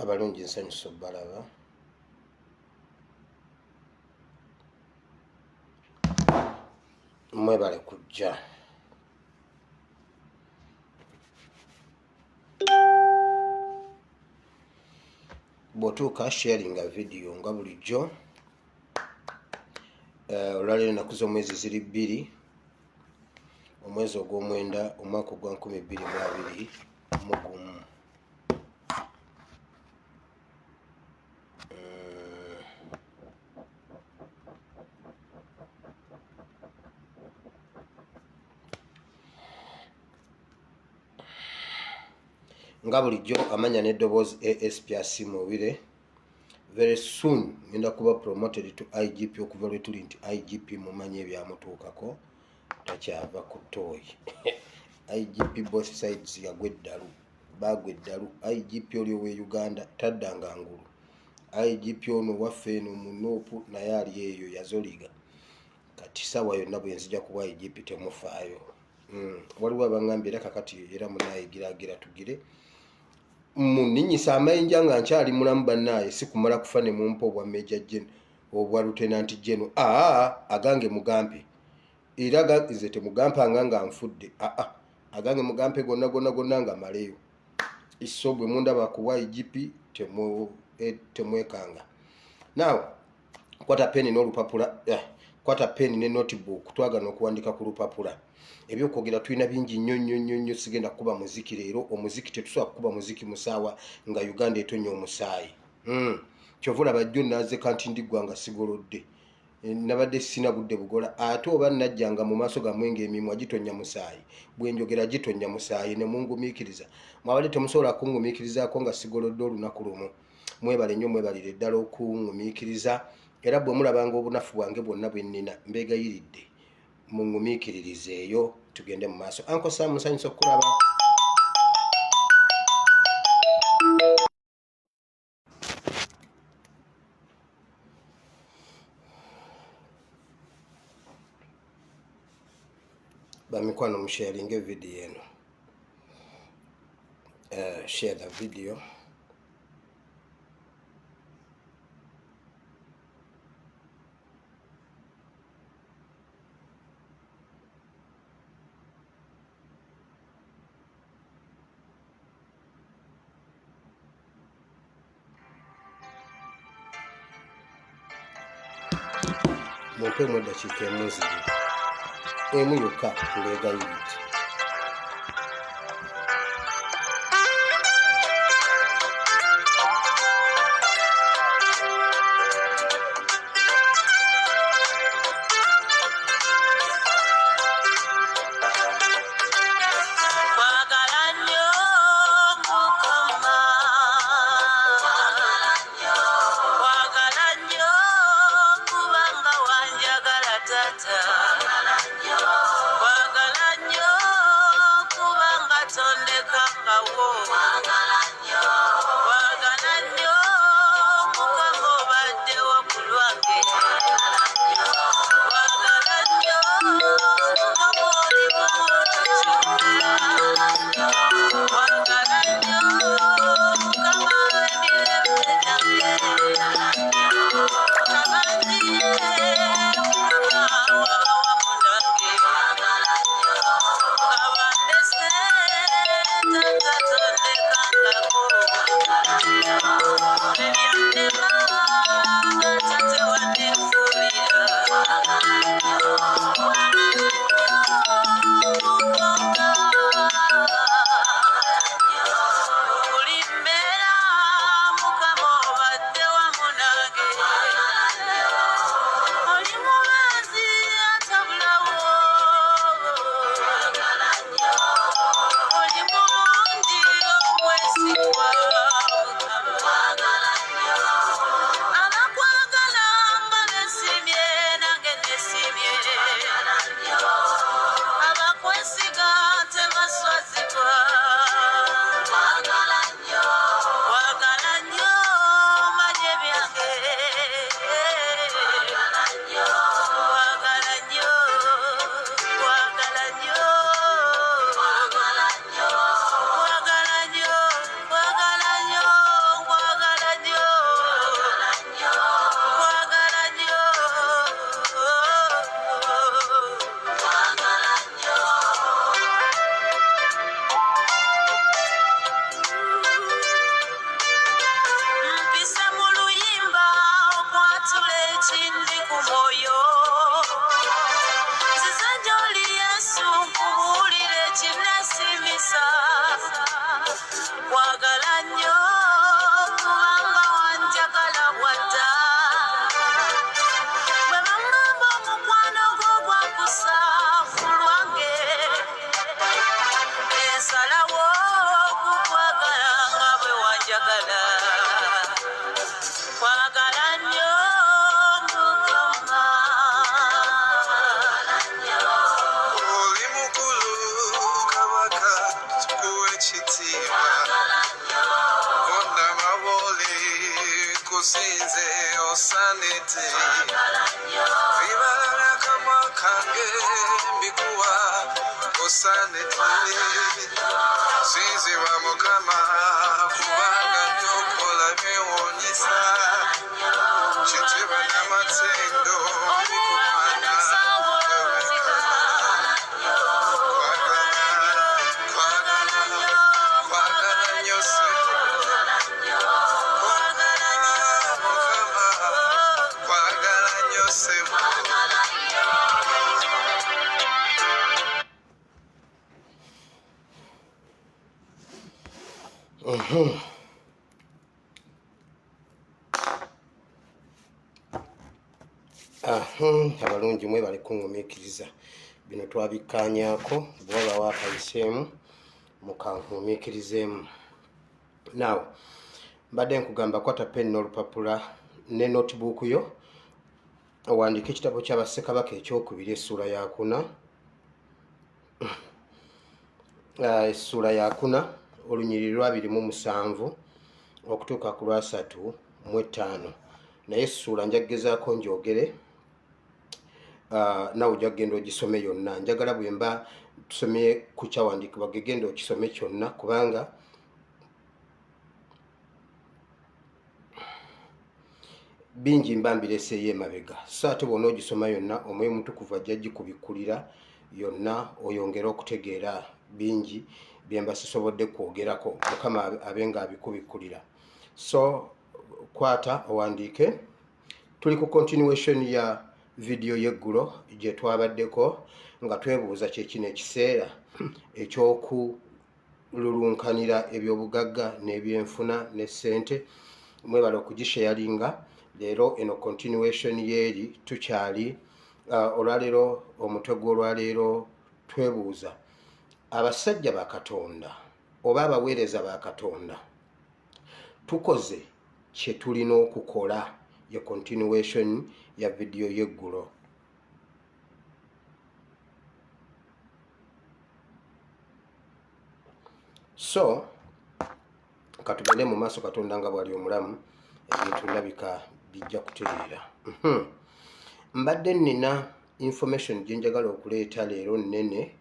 Abalungi nsanyusa obbalaba. Mwebale kujja. Bw'otuuka sharinga vidiyo nga bulijjo. Olwaleero ennaku z'omwezi ziri 2 omwezi ogw'omwenda omwaka ogwa 2021. Nga bulijjo amanya n'eddoboozi ASP Asiimubire. Very soon ngenda kuba promoted to IGP okuva lwe tuli nti IGP mumanyi ebyamutuukako takyava ku ttooyi. IGP both sides yagwa eddalu, baagwa eddalu. IGP oli owe Uganda taddanga ngulu. IGP ono waffe eno mu Nuupu naye ali eyo yazoliga. Kati saawa yonna bwe nzija kuba IGP temufaayo. Waliwo abangambye era kakati era munaayigiragira tugire muninyisa amayinja nga nkyali mulamu bannaaye, si kumala kufa ne mumpa obwa Major General, obwa Lieutenant General. Aa, agange mugampe era nze temugampanga nga nfudde. Aa, agange mugampe gonna gonna gonna nga maleyo. So bwe mundaba kuwa IGP temwekanga. Now kwata peni n'olupapula, kwata peni ne notebook, twagana okuwandika ku lupapula. Ebyokwogera tulina bingi nnyo nnyo nnyo nnyo. Sigenda kukuba muziki leero, omuziki tetusobola kukuba muziki musaawa nga Uganda etonya omusaayi. Kyova olaba jjo nazeka nti ndiggwa nga sigolodde. Nabadde sina budde bugola, ate oba najjanga mu maaso gammwe ng'emimwa gitonya musaayi, bwe njogera gitonya musaayi ne mungumiikiriza. Mwabadde temusobola kungumiikirizaako nga sigolodde olunaku lumu. Mwebale nnyo, mwebalire ddala okungumiikiriza. Era bwe mulabanga obunafu bwange bwonna bwe nnina, mbeegayiridde mungumiikiririzeeyo tugende mu maaso. Uncle Sam, nsanyusa okukulaba. Bamikwano, musharinge vidiyo eno. Share the video. Mumpeemu eddakiika emu nzigi emu yokka, mbeegayiridde. Kwagala nnyo Mukama, kwagala nnyo kubanga wanjagala tata, kwagala nnyo kubanga tondekangawo, kwagala nnyo Mukama obaddewo ku lwange, kwagala nnyo Mukama oli mulungi, kwagala nnyo Mukama emirembe gyange, kabangiye Mukama waba wamu nange, kabandese tata tondekangako, ebyandema tata tewanneefuulira. Kwagala nnyo Mukama, buli mbeera Mukama obadde wamu nange, oli mubeezi atabulawo, oli mulungi omwesigwa Mukama. Abakwagala nga besimye nange nesimye. Osaanidde sinzibwa Mukama, kubanga byokola byewuunyisa. Kitiibwa n'amatendo bikugwana weweka. Kwagala, kwagala, kwagala nnyo ssebo. Kwagala Mukama, kwagala nnyo ssebo. Abalungi mwebale kuŋŋumiikiriza. Bino twabikkaanyaako, bwewaba waakayiseemu mukankuumiikirizeemu. Now mbadde nkugamba kwata pen n'olupapula ne notebook yo owandiike ekitabo kya Bassekabaka ekyokubiri essuula yakuna, essuula yakuna olunyiriri lwa 27 okutuuka ku lwasatu mu ttaano. Naye essuula nja kugezaako njogere, nawe ojja kugenda ogisome yonna. Njagala bwe mba tusomye ku kyawandiikibwa, gegenda okisome kyonna, kubanga bingi mba mbireseeyo emabega. So ate bw'ona ogisoma yonna, Omwoyo Mutukuvu ajja gikubikkulira yonna, oyongere okutegeera bingi bye mba sisobodde kwogerako. Mukama abe nga abikubikkulira. So kwata owandiike. Tuli ku continuation ya vidiyo y'eggulo gye twabaddeko nga twebuuza kyekino ekiseera ekyokululunkanira ebyobugagga n'ebyenfuna ne ssente. Mwebale okugisharinga. Leero eno continuation yeeri tukyali, olwaleero omutwe gw'olwaleero twebuuza abasajja ba Katonda oba abaweereza ba Katonda tukoze kye tulina okukola. Ye continuation ya vidiyo y'eggulo. So katugende mu maaso. Katonda nga bwali omulamu, ebintu ndabika bijja kutereera. Mbadde nina information gye njagala okuleeta leero nnene,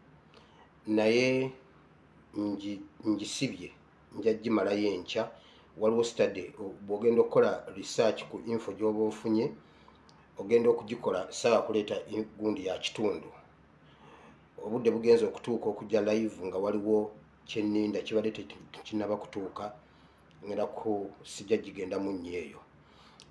naye ngisibye, nja gimalayo enkya. Waliwo study bw'ogenda okukola research ku info gy'oba ofunye, ogenda okugikola saawa kuleeta gundi ya kitundu. Obudde bugenza okutuuka okujja live nga waliwo kyenninda kibadde tekinnaba kutuuka, ngenda ku sijja gigenda mu nnyo eyo.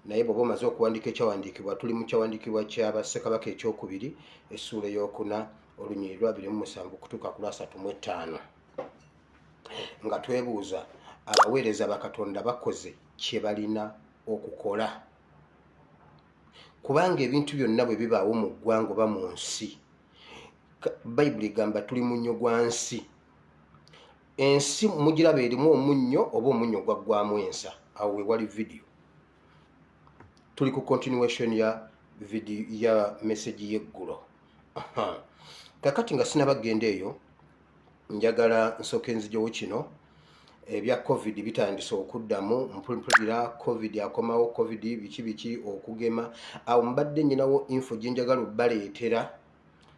Naye bw'oba omaze okuwandiika ekyawandiikibwa, tuli mu kyawandiikibwa kya Bassekabaka ekyokubiri essuula eyokuna olunyiriri lwa 27 kutuuka ku lwasatu mu ttaano, nga twebuuza abaweereza bakatonda bakoze kye balina okukola, kubanga ebintu byonna bwe bibaawo mu ggwanga oba mu nsi, Bayibuli egamba tuli munnyo gwa nsi. Ensi mugiraba erimu omunnyo oba omunnyo gwaggwamu ensa. Awo we wali vidiyo. Tuli ku continuation ya video ya message y'eggulo. Kakati nga sinaba kugenda eyo, njagala nsooke nzijewo kino. Ebya COVID bitandise okuddamu, mpulira COVID akomawo, COVID biki biki, okugema. Awo mbadde nyinawo info gye njagala obbaleetera,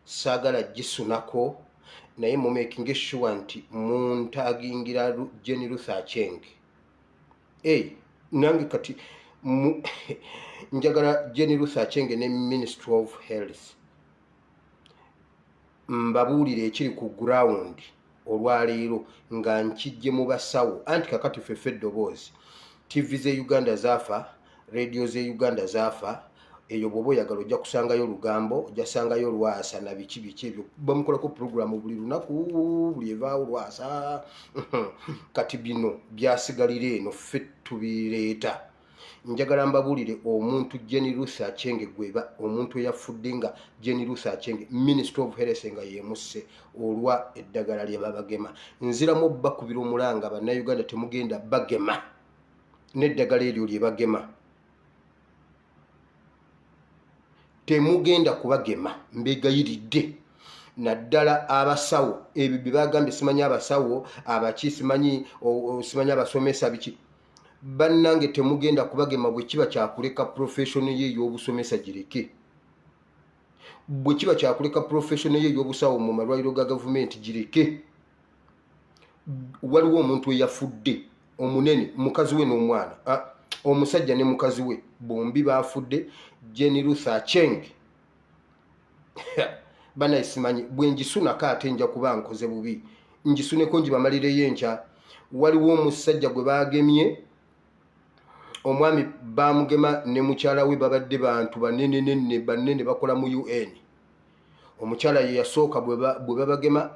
saagala gisunako, naye mumakinge sure nti muntagingira Jenny Luther Acheng. Hey, nange kati njagala Jenny Luther Acheng ne Ministry of Health mbabuulire ekiri ku ground olwaleero nga nkijje mu basawo. Anti kakati ffeffe eddoboozi, TV ze Uganda zaafa, radio ze Uganda zaafa. Eyo bw'oba oyagala ojja kusangayo Lugambo, ojja kusangayo Lwasa na biki biki ebyo bamukolako puroguramu buli lunaku, buli evaawo Lwasa. Kati bino byasigalira eno, ffe tubireeta. Njagala mbabuulire omuntu Jenny Ruth Achenge gweba omuntu eyafudde nga Jenny Ruth Achenge, Minister of Health nga yemusse olwa eddagala lye babagema. Nziramu obbakubira omulanga, Bannayuganda, temugenda bagema n'eddagala eryo lye bagema, temugenda kubagema, mbegayiridde, naddala abasawo. Ebyo bye bagambye, simanyi abasawo abaki, simanyi simanyi abasomesa biki, bannange temugenda kubagema. Bwe kiba kyakuleka profession ye ey'obusomesa gireke. Bwe kiba kyakuleka profession ye ey'obusawo mu malwaliro ga gavumenti gireke. Waliwo omuntu eyafudde omunene, mukazi we n'omwana, omusajja ne mukazi we bombi baafudde. Jane Ruth Acheng banaye simanyi bwe ngisunako, ate nja kuba nkoze bubi. Ngisuneko ngibamalireyo enkya. Waliwo omusajja gwe bagemye, omwami bamugema ne mukyala we. Babadde bantu banenenene, banene, bakola mu UN. Omukyala ye yasooka, bwe babagema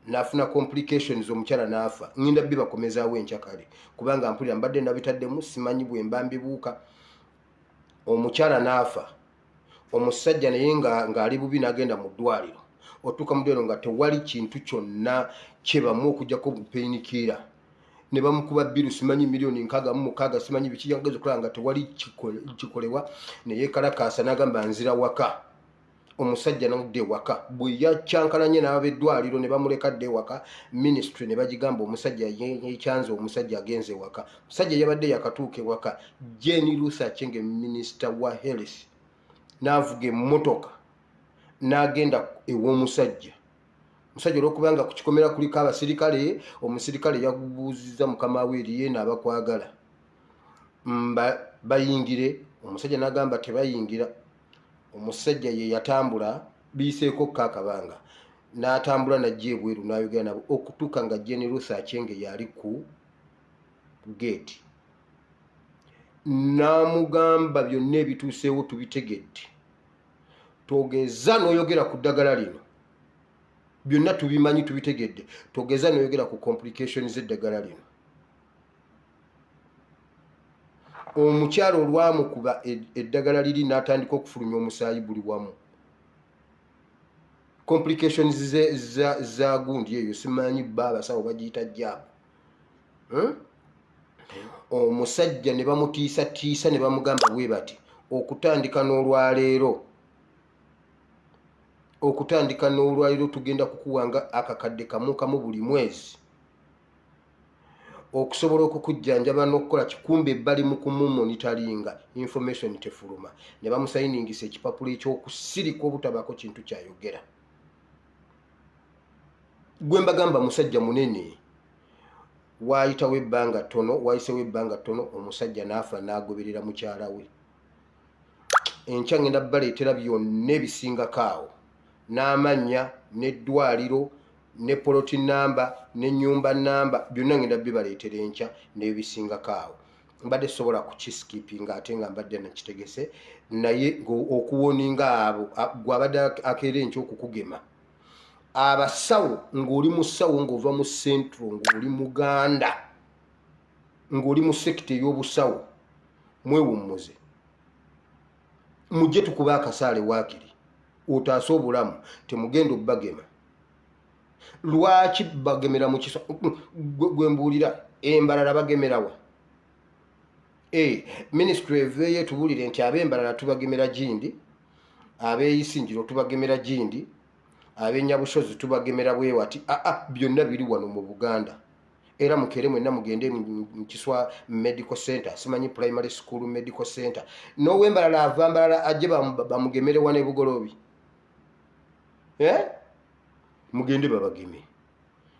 nafuna complications, omukyala n'afa. Ngenda bibakomezaawo enkya kale, kubanga mpulira mbadde nabitaddemu, simanyi bwe mba mbibuuka. Omukyala n'afa, omusajja naye ng'ali bubi, n'agenda mu ddwaliro. Otuuka mu ddwaliro nga tewali kintu kyonna kyebamu okugjako painkiller, ne bamukuba bill simanyi miliyoni 66, simanyi biki. Yageza okulaba nga tewali kikolebwa, neyekalakaasa n'agamba, "Nzira waka." Omusajja nadda ewaka. Bwe yakyankalanye n'abeddwaliro ne bamuleka dda ewaka, ministry ne bagigamba omusajja yekyanze, omusajja agenze ewaka. Omusajja yabadde yakatuuka ewaka, Jane Ruth Acheng, minisita wa health, n'avuga emmotoka n'agenda ew'omusajja. Omusajja olwokubanga ku kikomera kuliko abasirikale, omusirikale yabuuzizza mukama we, "Eriyo eno abakwagala bayingire?" Omusajja n'agamba tebayingira. Omusajja ye yatambula, biyiseeko ko akabanga, n'atambula najja ebweru n'ayogera nabo okutuuka nga Jane Ruth Acheng yali ku geeti, n'amugamba, "Byonna ebituuseewo tubitegedde, togeza n'oyogera ku ddagala lino. Byonna tubimanyi, tubitegedde, togeza n'oyogera ku complications z'eddagala lino." Omukyala olwamukuba eddagala liri, n'atandika okufulumya omusaayi buli wamu, complications za gundi eyo, simanyi ba abasawo bagiyita jab, Omusajja ne bamutiisatiisa ne bamugamba bwe bati, "Okutandika n'olwaleero tugenda kukuwanga 1000 buli mwezi okusobola okukujjanjaba n'okukola kikumba." Ebbali mu kumumonitoringa, information tefuluma. Ne bamusayiningisa ekipapula ekyokusirika obutabaako kintu kyayogera. Gwe mbagamba musajja munene. Waayitawo ebbanga ttono, waayisewo ebbanga ttono, omusajja n'afa n'agoberera mukyala we. Enkya ngenda baleetera byonna ebisingako awo, n'amannya n'eddwaliro ne poloti namba n'ennyumba namba, byonna ngenda bibaleetera enkya n'ebisingako awo. Mbadde sobola kukiskipinga ate nga mbadde nakitegese, naye okuwarninga abo gwabadde akeera enkya okukugema. Abasawo, ng'oli musawo, ng'ova mu central, ng'oli muganda, ng'oli mu sector ey'obusawo, mwewummuze, mujje tukuba akasaale waakiri otaase obulamu. Temugenda obbagema. Lwaki bagemera mu kiso? Gwe mbuulira, embalala bagemerawa? Ministry eveeyo etubuulire nti ab'embalala tubagemera gindi, ab'eyisinjiro tubagemera gindi, ab'enyabushozi tubagemera bwewati. Aa, byonna biri wano mu Buganda. Era mukere mwenna mugende mu Kiswa Medical Center, simanyi Primary School Medical Center. N'owembalala ava mbalala ajje bamugemere wano ebugoloobi. Eh? Mugende babageme.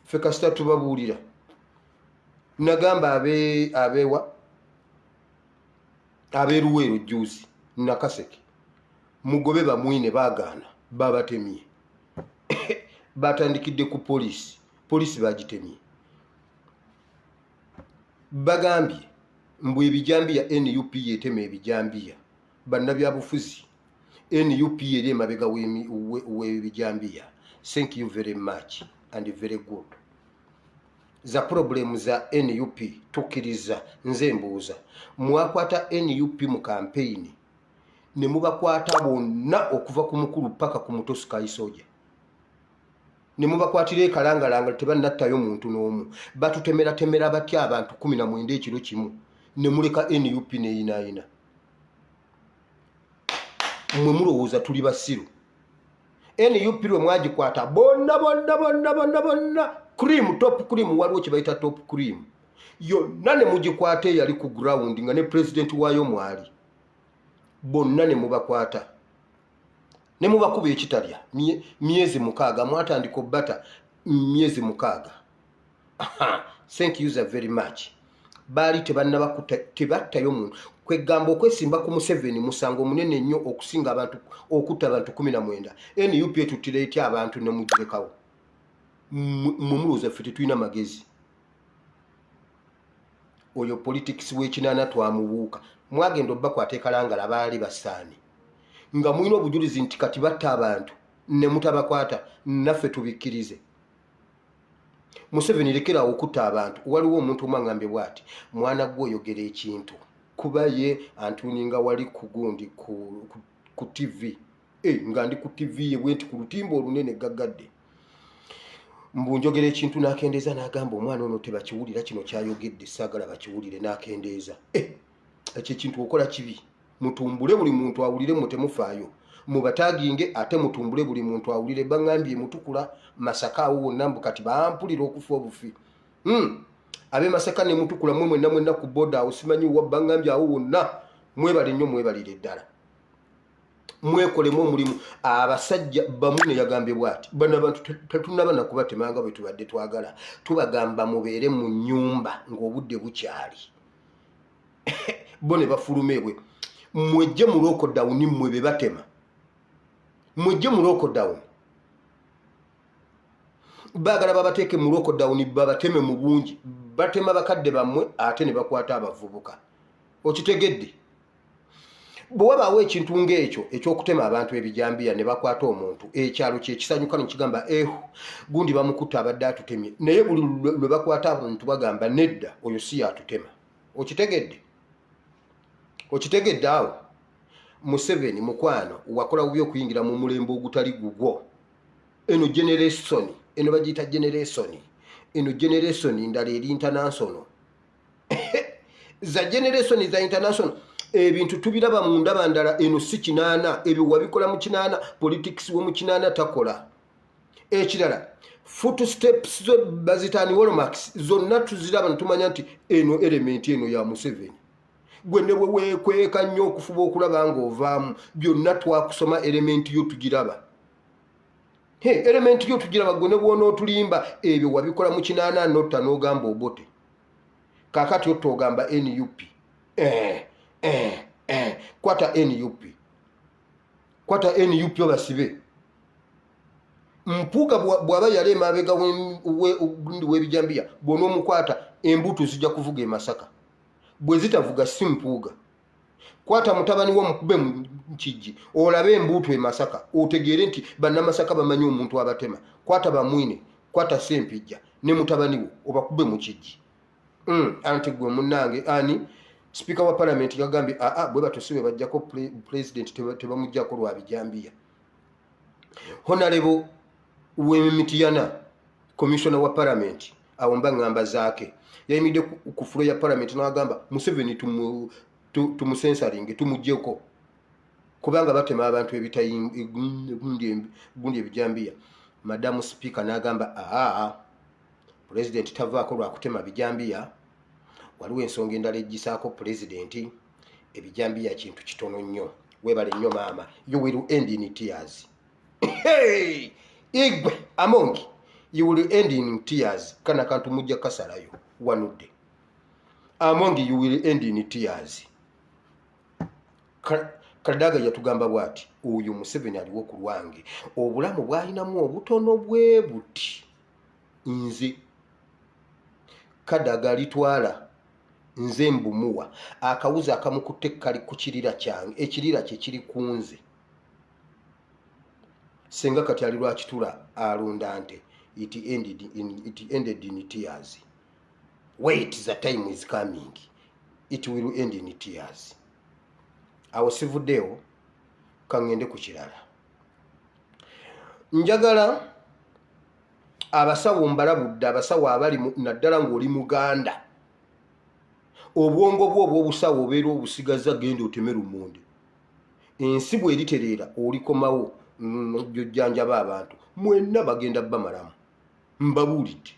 Ffe kasita tubabuulira. Nagamba abewa abeeruweero juzi Nakaseke, mugobe bamwine, baagaana, babatemye. Batandikidde ku poliisi, poliisi bagitemye. Bagambye mbu ebijambiya, NUP yetema ebijambiya. Bannabyabufuzi, NUP eri emabega w'ebijambiya. Thank you very much and very good. Za problem za NUP tukkiriza. Nze mbuuza, mwakwata NUP mu kampeyini ne mubakwata bonna okuva ku mukulu paka ku muto sky soja, ne mubakwatira ekalangalanga, tebannattayo muntu n'omu. Batutemeratemera batya abantu 19 ekiro kimu, ne muleka NUP neyinaayina? Mmwe mulowooza tuli basiru? NUP lwe mwagikwata bonna bonna bonna bonna bonna, cream, top cream, waliwo kye bayita top cream yonna, ne mugikwata eyali ku ground nga ne pulezidenti waayo mwali, bonna ne mubakwata. Ne mubakuba ekitalya myezi 6, mwatandika obbata myezi 6. Thank you very much. Baali tebannabakuta, tebattayo muntu. Kwegamba okwesimba ku Museveni musango omunene nnyo okusinga abantu okutta abantu 19. NUP etuttira etya abantu nemugirekawo? Mwe mulowooza ffe tetulina magezi? Oyo politics w'ekinaana twamubuuka. Mwagenda obbakwata ekalangala, baali basaani nga mulina obujulizi nti kati batta abantu ne mutabakwata, naffe tubikkirize. Museveni, lekerawo okutta abantu. Waliwo omuntu omu aŋambye bwati, "Mwana gwe, oyogera ekintu," kuba ye antuninga wali ku gundi ku TV, nga ndi ku TV ye bwe nti ku lutimba olunene gaggadde, mbu njogera ekintu n'akendeeza n'agamba, "Omwana ono tebakiwulira kino kyayogedde, saagala bakiwulire," n'akendeeza. Ekyo ekintu okola kibi. Mutumbule buli muntu awulire. Mwe temufaayo, mubataginge ate mutumbule buli muntu awulire. Baŋŋambye Mutukula, Masaka, awo wonna mbu kati bampulira okufa obufi. Ab'e Masaka ne Mutukula, mwe mwenna mwenna ku boda awo, simanyi wa, baŋŋambye awo wonna mwebale nnyo, mwebalire ddala, mwekolemu omulimu. Abasajja bamu ne yagambye bwati, "Bano abantu tetunaba nakubatemanga bwe tubadde twagala. Tubagamba mubeere mu nnyumba ng'obudde bukyali." Bo ne bafuluma ebwe. Mwejje mu lockdown, mmwe be batema, mwejje mu lockdown. Baagala babateeke mu lockdown, babateme mu bungi. Batema bakadde bammwe ate ne bakwata abavubuka. Okitegedde? Bwe wabaawo ekintu ng'ekyo ekyokutema abantu ebijambiya ne bakwata omuntu, ekyalo kyekisanyuka nekigamba, "Ehu, gundi bamukutta, abadde atutemye." Naye buli lwe bakwata abantu bagamba, "Nedda, oyo si yatutema." Okitegedde? Okitegedde awo? Museveni mukwano, wakola bubi okuyingira mu mulembe ogutali gugwo. Eno generation eno bagiyita generation, eno generation ndala eri international, za generation za international. Ebintu tubiraba mu ndaba ndala. Eno si 80. Ebyo wabikola mu 80. Politics we mu 80 takola. Ekirala, footsteps zo bazitaani hallmarks zonna tuziraba netumanya nti eno element eno ya Museveni. Gwe ne bwe weekweka nnyo okufuba okulaba ng'ovaamu, byonna twakusoma. Element yo tugiraba. He, element yo tugiraba. Gwe ne bw'onootulimba, ebyo wabikola mu 80, notta n'ogamba Obote. Kaakati otta ogamba NUP. Kwata NUP, kwata NUP obasibe. Mpuuga bw'aba yali emabega w'ebijambiya, bw'onoomukwata embuutu zijja kuvuga e Masaka. Bwe zitavuga si Mpuuga. Kwata mutabani wo mukube mu kijji, olabe embuutu e Masaka, otegeere nti Bannamasaka bamanyi omuntu abatema. Kwata Bamwine, kwata Sempijja ne mutabani wo, obakube mu kijji. Anti gwe munnange, ani sipiika wa palamenti yagambye, "Aa, bwe batyo si bwe bajjako pulezidenti, tebamugjako lwa bijambiya." Honorable w'Emityana, commissioner wa palamenti, awo mba ŋŋamba zaake, yayimiridde ku floor ya palamenti n'agamba, "Museveni tumusensalinge, tumugjeko kubanga batema abantu ebitagundi ebijambiya." Madamu sipiika n'agamba, "Aa, pulezidenti tavaako lwakutema bijambiya. Waliwo ensonga endala egisaako pulezidenti. Ebijambiya kintu kitono nnyo." Weebale nnyo maama. You will end in tears. Hey! Igwe Amongi, you will end in tears. Kana kantu mujja kasalayo wanudde. Amongi, you will end in tears. Kadaga yatugamba bwati, "Oyo Museveni aliwo ku lwange, obulamu bwalinamu obutono bwe buti. Nze Kadaga alitwala, nze mbumuwa. Akawuzi akamukutte kali ku kirira kyange, ekirira kye kiri ku nze." Senga kati ali Lwakitula alunda nte. It ended in tears. Wait, the time is coming, it will end in tears. Awo sivuddeewo, kaŋŋende ku kirala. Njagala abasawo mbalabudde, abasawo abali naddala ng'oli Muganda, obwongo bwo obw'obusawo obeera obusigaza, genda oteme lumonde. Ensi bw'eritereera olikomawo jojjanjaba abantu. Mwenna bagenda bamalamu. Mbabuulidde,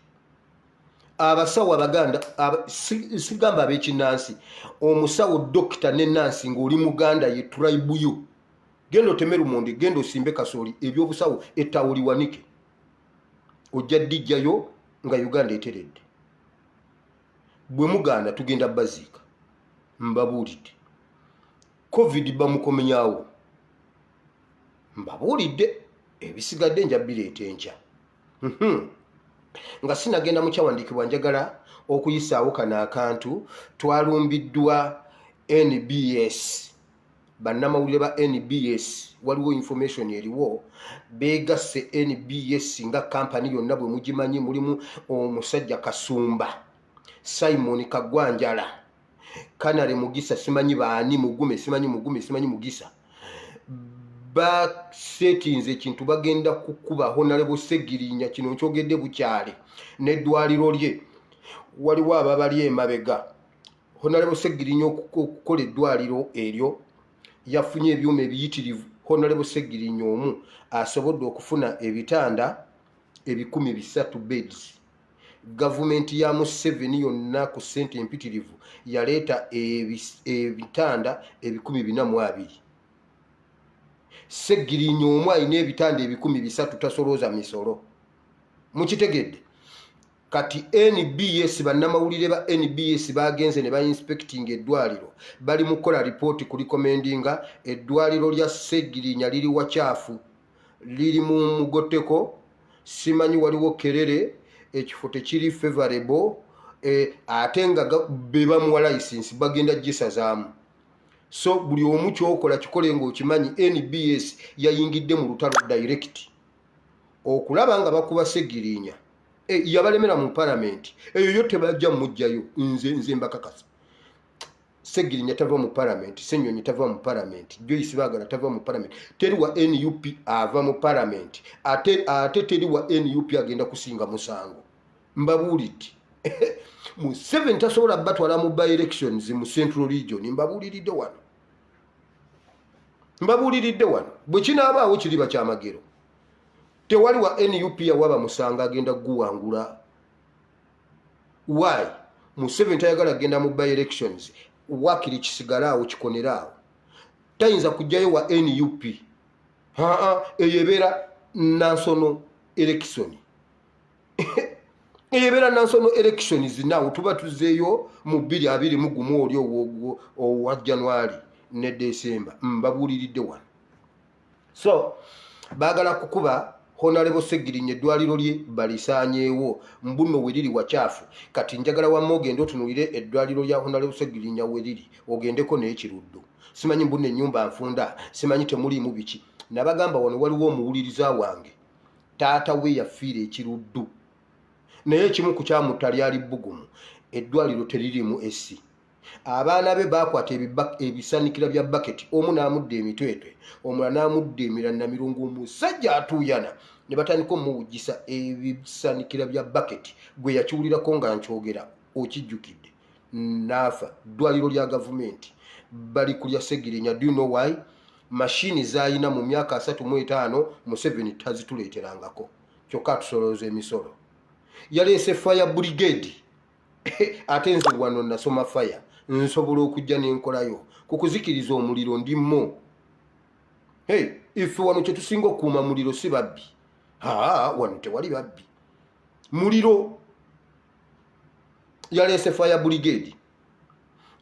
abasawo Abaganda, sigamba ab'ekinnansi, omusawo dokita ne nansi ng'oli Muganda, ye tribe yo. Genda oteme lumonde, genda osimbe kasooli, ebyobusawo, ettawo liwanike, ojja ddijjayo nga Uganda eteredde. Bwe mugaana tugenda baziika. Mbabuulidde, COVID bamukomenyawo. Mbabuulidde, ebisigadde nja bireeta enkya. Nga sinagenda mu kyawandiikibwa, njagala okuyisaawo kano akantu. Twalumbiddwa NBS, bannamawulire ba NBS. Waliwo information eriwo, begasse NBS nga kampani yonna bwe mugimanyi. Mulimu omusajja Kasumba, Simon Kagwanjala, Kanale Mugisa, simanyi baani, Mugume, simanyi Mugume, simanyi Mugisa. Basetinze ekintu, bagenda kukuba Honorable Segirinya. Kino nkyogedde bukyale n'eddwaliro lye. Waliwo ababali emabega. Honorable Segirinya okukola eddwaliro eryo yafunye ebyuma ebiyitirivu. Honorable Segirinya omu asobodde okufuna ebitanda 300,000 beds. Gavumenti ya Museveni yonna ku ssente empitirivu yaleeta ebitanda 420. Segirinya omu alina ebitanda 300, tasolooza misolo. Mukitegedde? Kati NBS, bannamawulire ba NBS bagenze ne bainspecting eddwaliro. Bali mu kukola ripooti ku recommendinga eddwaliro lya Segirinya liri wakyafu, liri mu mugotteko, simanyi waliwo kerere, ekifo tekiri favorable. Ate nga be bamuwa license, bagenda gisazaamu. So buli omu kyokola kikole ngaokimanyi. NBS yayingidde mu lutalo direct okulaba nga bakuba Segirinya. Yabalemera mu palamenti eyo yo, tebajja mujjayo. Nze mbakakasa, Segirinya tava mu palamenti, Senyonyi tava mu palamenti, Joyce Bagala tava mu palamenti. Teri wa NUP ava mu palamenti. Ate teri wa NUP agenda kusinga musango. Mbabuulidde, Museveni tasobola batwala mu by elections mu Central Region. Mbabuuliridde wano, mbabuuliridde wano, bwe kinaabaawo kiriba kyamagero. Tewali wa NUP yawaba musango agenda guwangula. Why? Museveni tayagala kugenda mu by elections. Wakiri kisigale awo, kikonere awo. Tayinza kujjayo wa NUP. Aa, eyo ebeera national election, eyo ebeera national elections. Nawo tuba tuzeeyo mu 2021, oli owa January ne December. Mbabuuliridde wano. So baagala kukuba Honorable Segirinya, eddwaliro lye balisaanyeewo, mbuno we liri wakyafu. Kati njagala wamma ogende otunulire eddwaliro lya Honorable Segirinya we liri, ogendeko n'ekiruddu. Simanyi mbuno ennyumba nfunda, simanyi temuliimu biki. Nabagamba wano waliwo omuwuliriza wange, taata we yafiira ekiruddu, naye ekimu ku kyamutta lyali bbugumu. Eddwaliro teririmu esi. Abaana be bakwata ebisanikira bya baketi, omu n'amudda emitwetwe, omulala n'amudda emirannamiro, ng'omusajja atuuyana, ne batandika omuwugisa ebisanikira bya baketi. Gwe yakiwulirako nga nkyogera, okijjukidde, naafa. Ddwaliro lya gavumenti bali kulya Segirinya. Do you know why? Mashini zayina mu myaka 35 Museveni tazituleeterangako, kyokka atusolooza emisolo. Yaleese fire brigade, ate nze wano nasoma fire, nsobola okujja nenkolayo ku kuzikiriza omuliro. Ndimmo. Hey, ife wano kyetusinga okukuuma muliro, si babbi. Aa, wano tewali babbi, muliro. Yaleese fire brigade,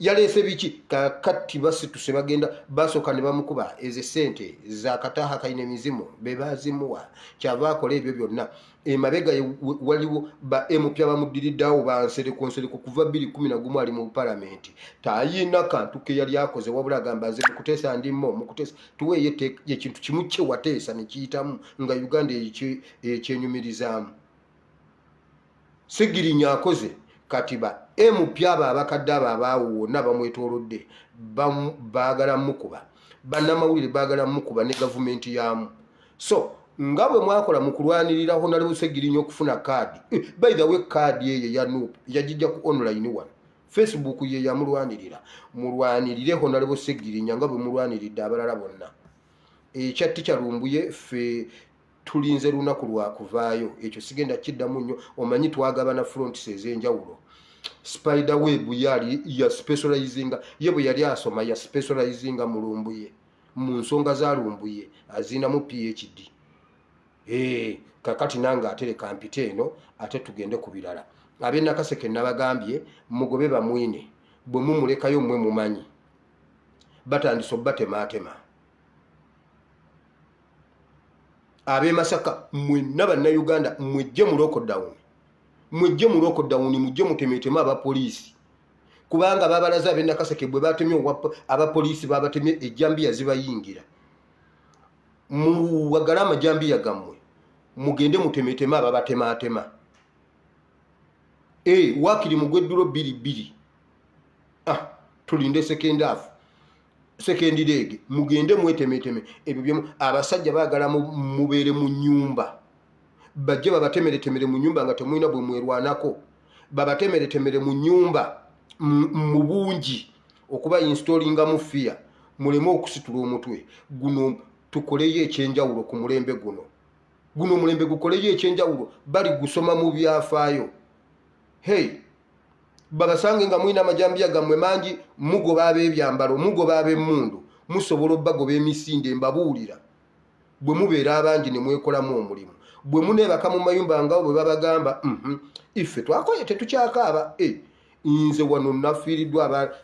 yaleese biki. Kakati basituse bagenda basooka ne bamukuba ezo sente zakataha kalina emizimu be bazimuwa, kyava akola ebyo byonna. Emabega waliwo ba MP abamuddiriddeawo, bansereko nsereko kuva 211 ali mu palamenti, tayina kantu ke yali akoze, wabula agamba nze mukuteesa ndimmo mukuteesa. Tuweeyo ekintu kimu kye wateesa ne kiyitamu nga Uganda ekyenyumirizaamu. Sigirinya akoze. Kati ba MP abo abakadde abo abaawo wonna bamwetoolodde, baagala mukuba, bannamawulire baagala mukuba ne gavumenti yaamu. So nga bwe mwakola mu kulwanirira Honorable Segirinya okufuna kaadi. By the way, kaadi eyo ya NUP yagijja ku online wano, Facebook ye yamulwanirira. Mulwanirire Honorable Segirinya nga bwe mulwaniridde abalala bonna. Ekya Teacher Lumbuye, ffe tulinze lunaku lwakuvaayo. Ekyo sigenda kiddamu nnyo. Omanyi twagabana fronts ez'enjawulo. Spider web yali ya specializinga ye, bwe yali asoma ya specializinga mu Lumbuye. Mu nsonga za Lumbuye azinamu PhD. Kakati nange ate leka mpite eno, ate tugende ku birala. Ab'e Nakaseke nabagambye mugobe Bamwine, bwe mumulekayo mmwe mumanyi batandise obubatemaatema. Ab'e Masaka mwenna Bannayuganda mwejje mu lockdown, mwejje mu lockdown, mujje mutemeeteme abapoliisi, kubanga babalaze ab'e Nakaseke bwe batemye abapoliisi, babatemye ejjambiya zibayingira. Muwagale amajambiya gammwe, mugende mutemeteme ababatematema. Wakiri mugweddulo bbiri bbiri. Tulinde second half, second leg, mugende mwetemeteme ebyo byemu. Abasajja baagala mubeere mu nyumba, bajje babatemeretemere mu nyumba nga temulina bwe mwerwanako, babatemeretemere mu nyumba mu bungi okuba installingamu fear, muleme okusitula omutwe. Guno tukoleyo ekyenjawulo ku mulembe guno, guno omulembe gukoleyo ekyenjawulo, bali gusoma mu byafaayo. Hey, babasange nga mulina amajambiya gammwe mangi, mugoba ab'ebyambalo, mugoba ab'emmundu, musobola obbagoba emisinde. Mbabuulira, bwe mubeera abangi ne mwekolamu omulimu, bwe muneebaka mu mayumba nga bwe babagamba, Ife twakoye, tetukyakaaba. Nze wano nafiiriddwa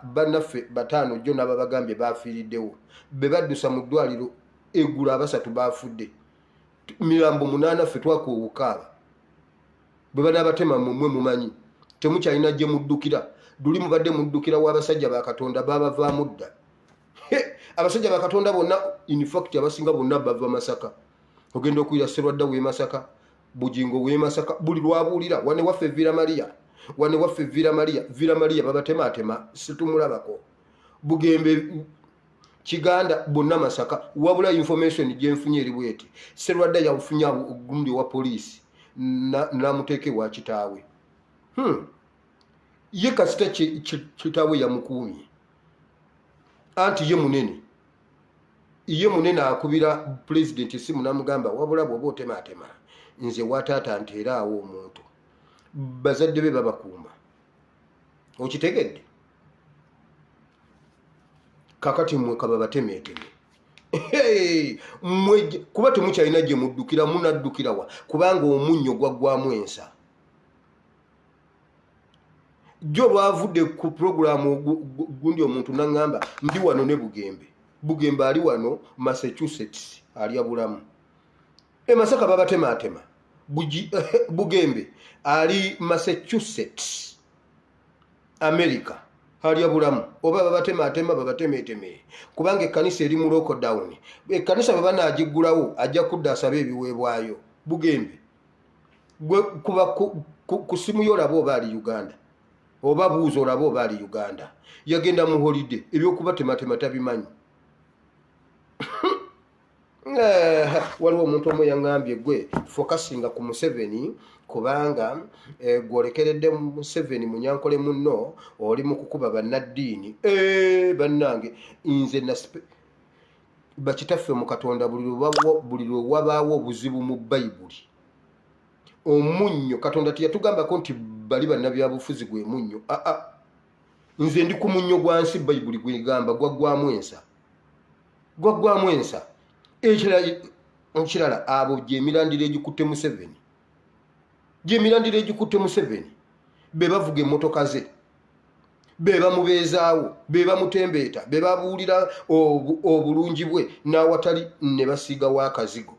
bannaffe bataano jjo, n'ababagambye bafiiriddewo, be baddusa mu ddwaliro eggulo, abasatu bafudde, mirambo munaana. Ffe twakuwa obukaaba. Bwe banaabatema mmwe mumanyi temukyalina gye muddukira. Luli mubadde muddukira w'abasajja ba Katonda, babavaamu dda. Abasajja ba Katonda bonna, in fact abasinga bonna bava Masaka. Ogenda okuyira Serwadda w'e Masaka, Bugingo w'e Masaka, buli lwabuulira wane waffe Villa Maria, wane waffe Villa Maria, Villa Maria babatematema, situmulabako. Bugembe, Kiganda, bonna Masaka. Wabula information gyenfunye eri bweti: Serwadda yafunye gundi owa poliisi namuteeka ewa kitaawe. Ye kasita kitaawe yamukuumye, anti ye munene, ye munene, akubira pulezidenti esimu namugamba, wabula bwoba otematema nze wataata nteeraawo omuntu, bazadde be babakuuma. Okitegedde? Kakati mmwe kaba batemeeteme mmwe, kuba temukyalina gye muddukira. Munaddukirawa? Kubanga omunnyo gwaggwamu ensa. Jjo lwavudde ku puroguramu gundi, omuntu naŋŋamba ndi wano ne Bugembe. Bugembe ali wano Massachusetts, alya bulamu. E Masaka babatematema. Bugembe ali Massachusetts, America, alya bulamu. Oba babatematema, babatemeteme, kubanga ekkanisa eri mu lockdown. Ekkanisa bwe banagiggulawo ajja kudda asabe ebiweebwayo. Bugembe gwe kuba ku simu yo olaba oba ali Uganda, oba buuza olaba oba ali Uganda. Yagenda mu holiday, ebyokubatematema tabimanyi. Waliwo omuntu omu yaŋŋambye, gwe focusinga ku Museveni, kubanga gwolekeredde Museveni munyankole munno, oli mu kukuba bannaddiini. Bannange, nze bakitaffe mu Katonda, buli lwe wabaawo obuzibu mu Bayibuli, omunnyo Katonda teyatugambako nti bali bannabyabufuzi gwe munnyo. Aa, nze ndi ku munnyo gwa nsi. Bayibuli gwegamba gwaggwamu ensa, gwaggwamu ensa. Ekirala, abo gyemirandira egikutte Museveni, gyemirandira egikutte Museveni, be bavuga emmotoka ze, be bamubeezaawo, be bamutembeeta, be babuulira obulungi bwe n'awatali ne basiigawo akazigo.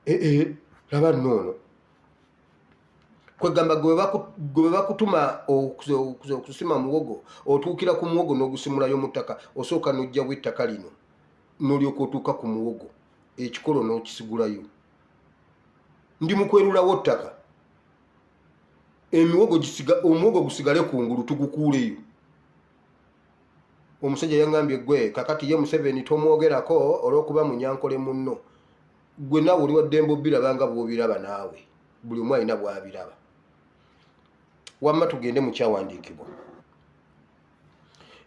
Ee, laba nnoono, kwegamba gwe bwe bakutuma okusima muwogo, otuukira ku muwogo n'ogusimulayo mu ttaka, osooka n'oggyawo ettaka lino n'olyoka otuuka ku muwogo, ekikolo n'okisigulayo. Ndi mu kwerulawo ttaka, emiwogo omuwogo gusigale kungulu, tugukuuleyo. Omusajja yaŋŋambye, gwe kakati ye Museveni tomwogerako olw'okuba munyankole munno. Gwe naawe oli waddembe obiraba nga bw'obiraba, naawe buli omu alina bw'abiraba. Wamma tugende mu kyawandiikibwa.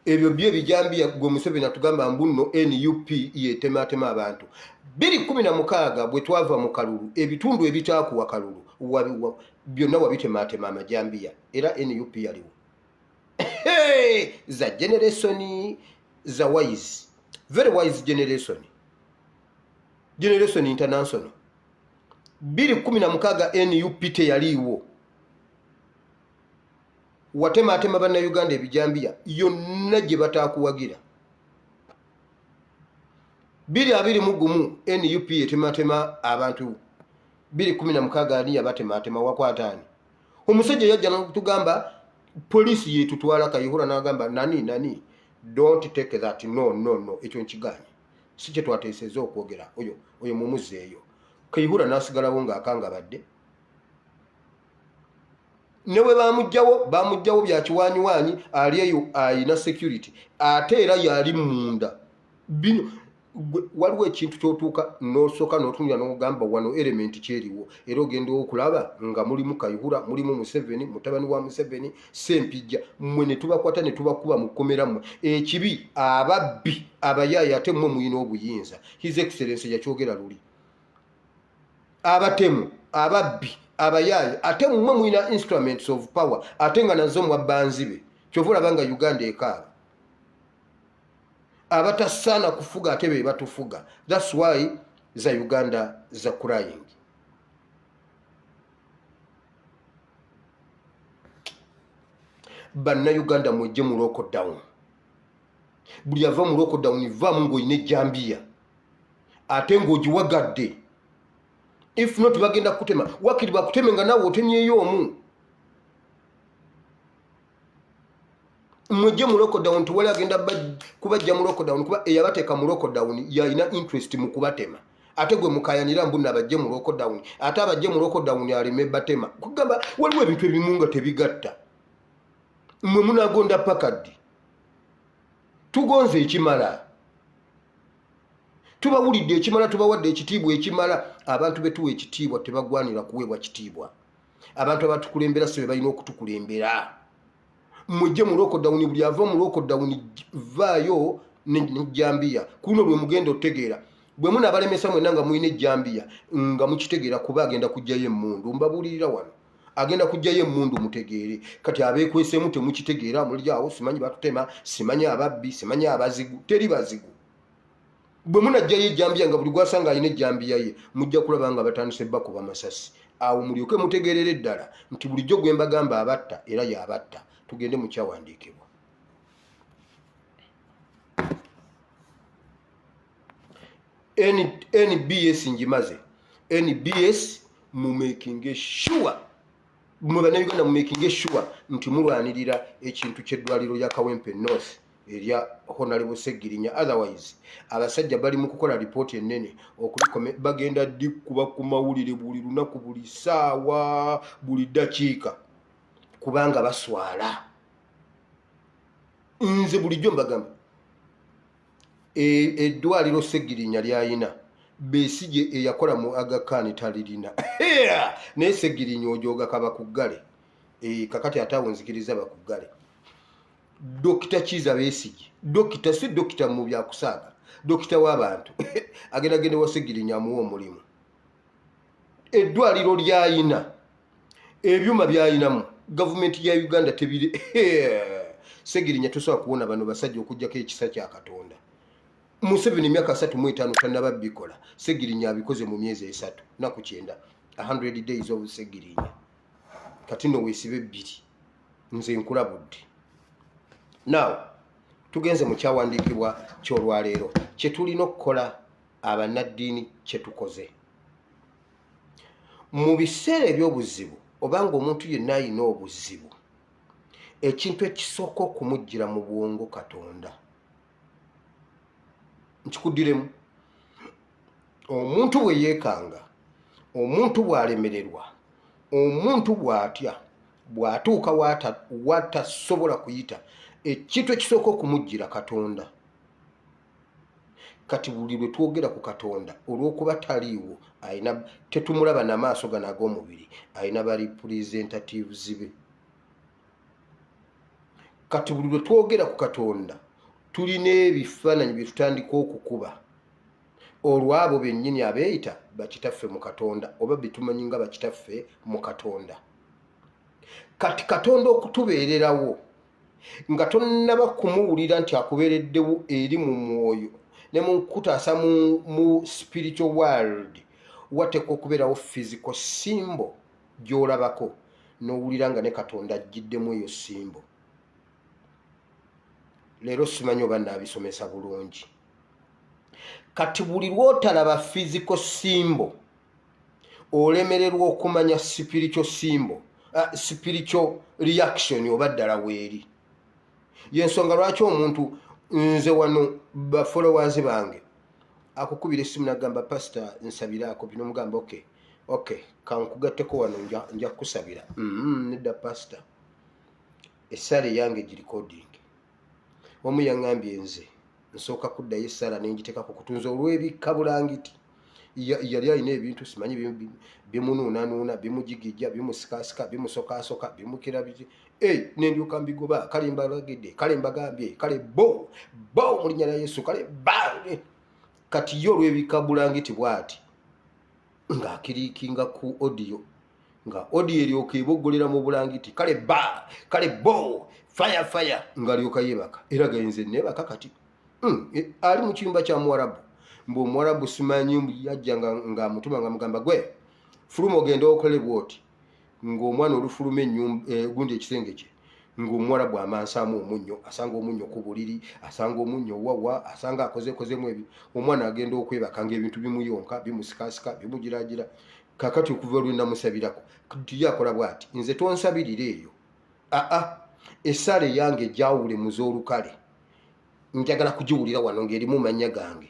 Ebyo byo ebijambiya, gwe Museveni atugamba mbu nno NUP yetematema abantu. 2016 bwe twava mu kalulu, ebitundu ebitaakuwa kalulu byonna wabitematema amajambiya, era NUP yaliwo. Za generation za wise. Very wise generation, generation international. 2016 NUP teyaliiwo. Watematema Bannayuganda ebijambiya yonna gye bataakuwagira. 2021 NUP etematema abantu. 2016 ani yabatematema? Wakwataani? Omusajja yajja notugamba poliisi yetutwala. Kayihura nagamba nani nani, don't take that, no, no, no, ekyo nkiganye, si kyetwateeseza okwogera. Oyo oyo mumuzeeyo. Kayihura nasigalawo ng'akangabadde. Ne bwe bamugjawo, bamugjawo bya kiwanyiwanyi. Ali eyo ayina security, ate era yali munda. Bino waliwo ekintu kyotuuka nosooka notunira nogamba wano element kyeriwo, era ogenda okulaba nga mulimu Kayihura, mulimu Museveni, mutabani wa Museveni, Sempijja. Mmwe ne tubakwata ne tubakuba mu kkomera. Mmwe ekibi, ababbi, abayaayi, ate mmwe muyina obuyinza. His Excellence yakyogera luli, abatemu, ababbi, abayaayi, ate mmwe mulina instruments of power, ate nga nazo mwabba nzibe. Kyova olaba nga Uganda ekaaba. Abatasaana kufuga ate be batufuga. That's why za Uganda za crying. Bannayuganda, mwejje mu lockdown. Buli ava mu lockdown, vaamu ng'olina ejjambiya ate ng'ogiwagadde. If not, bagenda kutema. Wakiri bakuteme nga naawe otemyeyo omu. Mwejje mu lockdown. Tewali agenda kubajja mu lockdown, kuba eyabateeka mu lockdown yalina interest mu kubatema. Ate gwe mukayanira mbu nabajje mu lockdown, ate abajje mu lockdown aleme batema. Kugamba waliwo ebintu ebimu nga tebigatta. Mwe munagonda pakaddi, tugonze ekimala, tubawulidde ekimala, tubawadde ekitiibwa ekimala. Abantu betuwa ekitiibwa tebagwanira kuweebwa kitiibwa. Abantu abatukulembera si be balina okutukulembera. Mujje mu lockdown. Buli ava mu lockdown, vaayo nejambiya. Kuno lwe mugenda otegeera bwe munabalemesa mwenna nga mulina ejambiya, nga mukitegeera, kuba agenda kugjayo emmundu. Mbabuulirira wano, agenda kugjayo emmundu, mutegeere. Kati abeekwesemu temukitegeera, muli awo simanyi batutema, simanyi ababbi, simanyi abazigu. Teri bazigu. Bwe munajjayo ejambiya nga buli gwasanga alina ejambiya ye, mujja kulaba nga batandise bakuba masasi. Awo mulyoke mutegeerere ddala nti bulijjo gwe mbagamba abatta era yabatta. Tugende mu kyawandiikibwa. NBS ngimaze. NBS, mumakinge sure, mwe Bannayuganda, mumakinge sure nti mulwanirira ekintu ky'eddwaliro lya Kawempe North erya Honorable Segirinya. Otherwise abasajja bali mu kukola ripooti ennene okulikome. Bagenda dikuba ku mawulire buli lunaku, buli ssaawa, buli ddakiika, kubanga baswala. Nze bulijjo mbagamba, eddwaliro Segirinya lyayina, Besigye eyakola mu Aga Khan talirina. Naye Segirinya ojoga kaba kuggale. Kakati ate awo nzikiriza bakuggale. Dokita Kiza Besigye, dokita, si dokita mu byakusaaga, dokita w'abantu, agenda gende wa Segirinya amuwa omulimu. Eddwaliro lyayina, ebyuma byayinamu, gavumenti ya Uganda tebiri. Segirinya tosobola kuwona bano basajja okugjako ekisa kya Katonda. Museveni emyaka 35 tanaba bikola. Segirinya abikoze mu myezi 3 naku 90, 100 days of Segirinya. Kati no weesibe bbiri, nze nkulabudde. Now tugenze mu kyawandiikibwa ky'olwaleero. Kye tulina okukola abannaddiini, kye tukoze mu biseera eby'obuzibu, obanga omuntu yenna alina obuzibu, ekintu ekisooka okumuggira mu bwongo Katonda. Nkikuddiremu, omuntu bwe yeekanga, omuntu bw'alemererwa, omuntu bw'atya, bw'atuuka watasobola kuyita, ekintu ekisooka okumuggira Katonda. Kati buli lwe twogera ku Katonda, olw'okuba taliiwo, ayina tetumulaba namaaso gano ag'omubiri, ayina ba representatives be. Kati buli lwe twogera ku Katonda, tulina ebifaananyi bye tutandika okukuba olwabo bennyini abeeyita bakitaffe mu Katonda, oba betumanyi nga bakitaffe mu Katonda. Kati Katonda okutubeererawo nga tonnaba kumuwulira nti akubeereddewo eri mu mwoyo, Ne mu kutaasa mu spiritual world wateekwa okubeerawo physical symbol gy'olabako n'owulira nga ne Katonda ajjiddemu eyo symbol. Leero simanyi oba naabisomesa bulungi. Kati buli lw'otalaba physical symbol, olemererwa okumanya spiritual symbol, spiritual reaction oba ddala weeri. Yensonga lwaki omuntu, nze wano bafollowers bange, akukubira essimu nagamba, "Pasita, nsabiraako bino." Mugamba, Okay, kankugatteko wano, nja kukusabira." Nedda pasita, essaala eyange girecording." Omu yaŋŋambye, "Nze nsooka kuddayo essaala nengiteekako kutunza olw'ebikka bulangiti." Yali alina ebintu simanyi bimunuunanuuna, bimujigija, bimusikasika, bimusokasoka, bimukira biki. Hey, nendyoka mbigoba. Kale mbalagidde, kale mbagambye, kale bo bo mu linnya lya Yesu, kale ba. Kati ye olw'ebikka bulangiti bw'ati ng'aclickinga ku audio, nga audio eryoka eboggolera mu bulangiti, kale ba, kale bo, fire fire, ng'alyoka yeebaka. Era gainze neebaka. Kati ali mu kiyumba kya Muwarabu, mbu Omuwarabu simanyi yajja ng'amutuma nga mugamba, "Gwe fuluma ogende okole bwoti." Ng'omwana olufuluma ennyumba, gundi ekisenge kye, ng'Omuwarabu amansaamu omunnyo, asanga omunnyo ku buliri, asanga omunnyo wawa, asanga akozekozemu ebyo. Omwana agenda okwebaka ng'ebintu bimuyonka, bimusikasika, bimugiragira. Kakati okuva lwe namusabirako, kati ye akola bw'ati, "Nze tonsabirira eyo, aa, essaala eyange ejawule mu z'olukale, njagala kugiwulira wano ng'erimu mannya gange."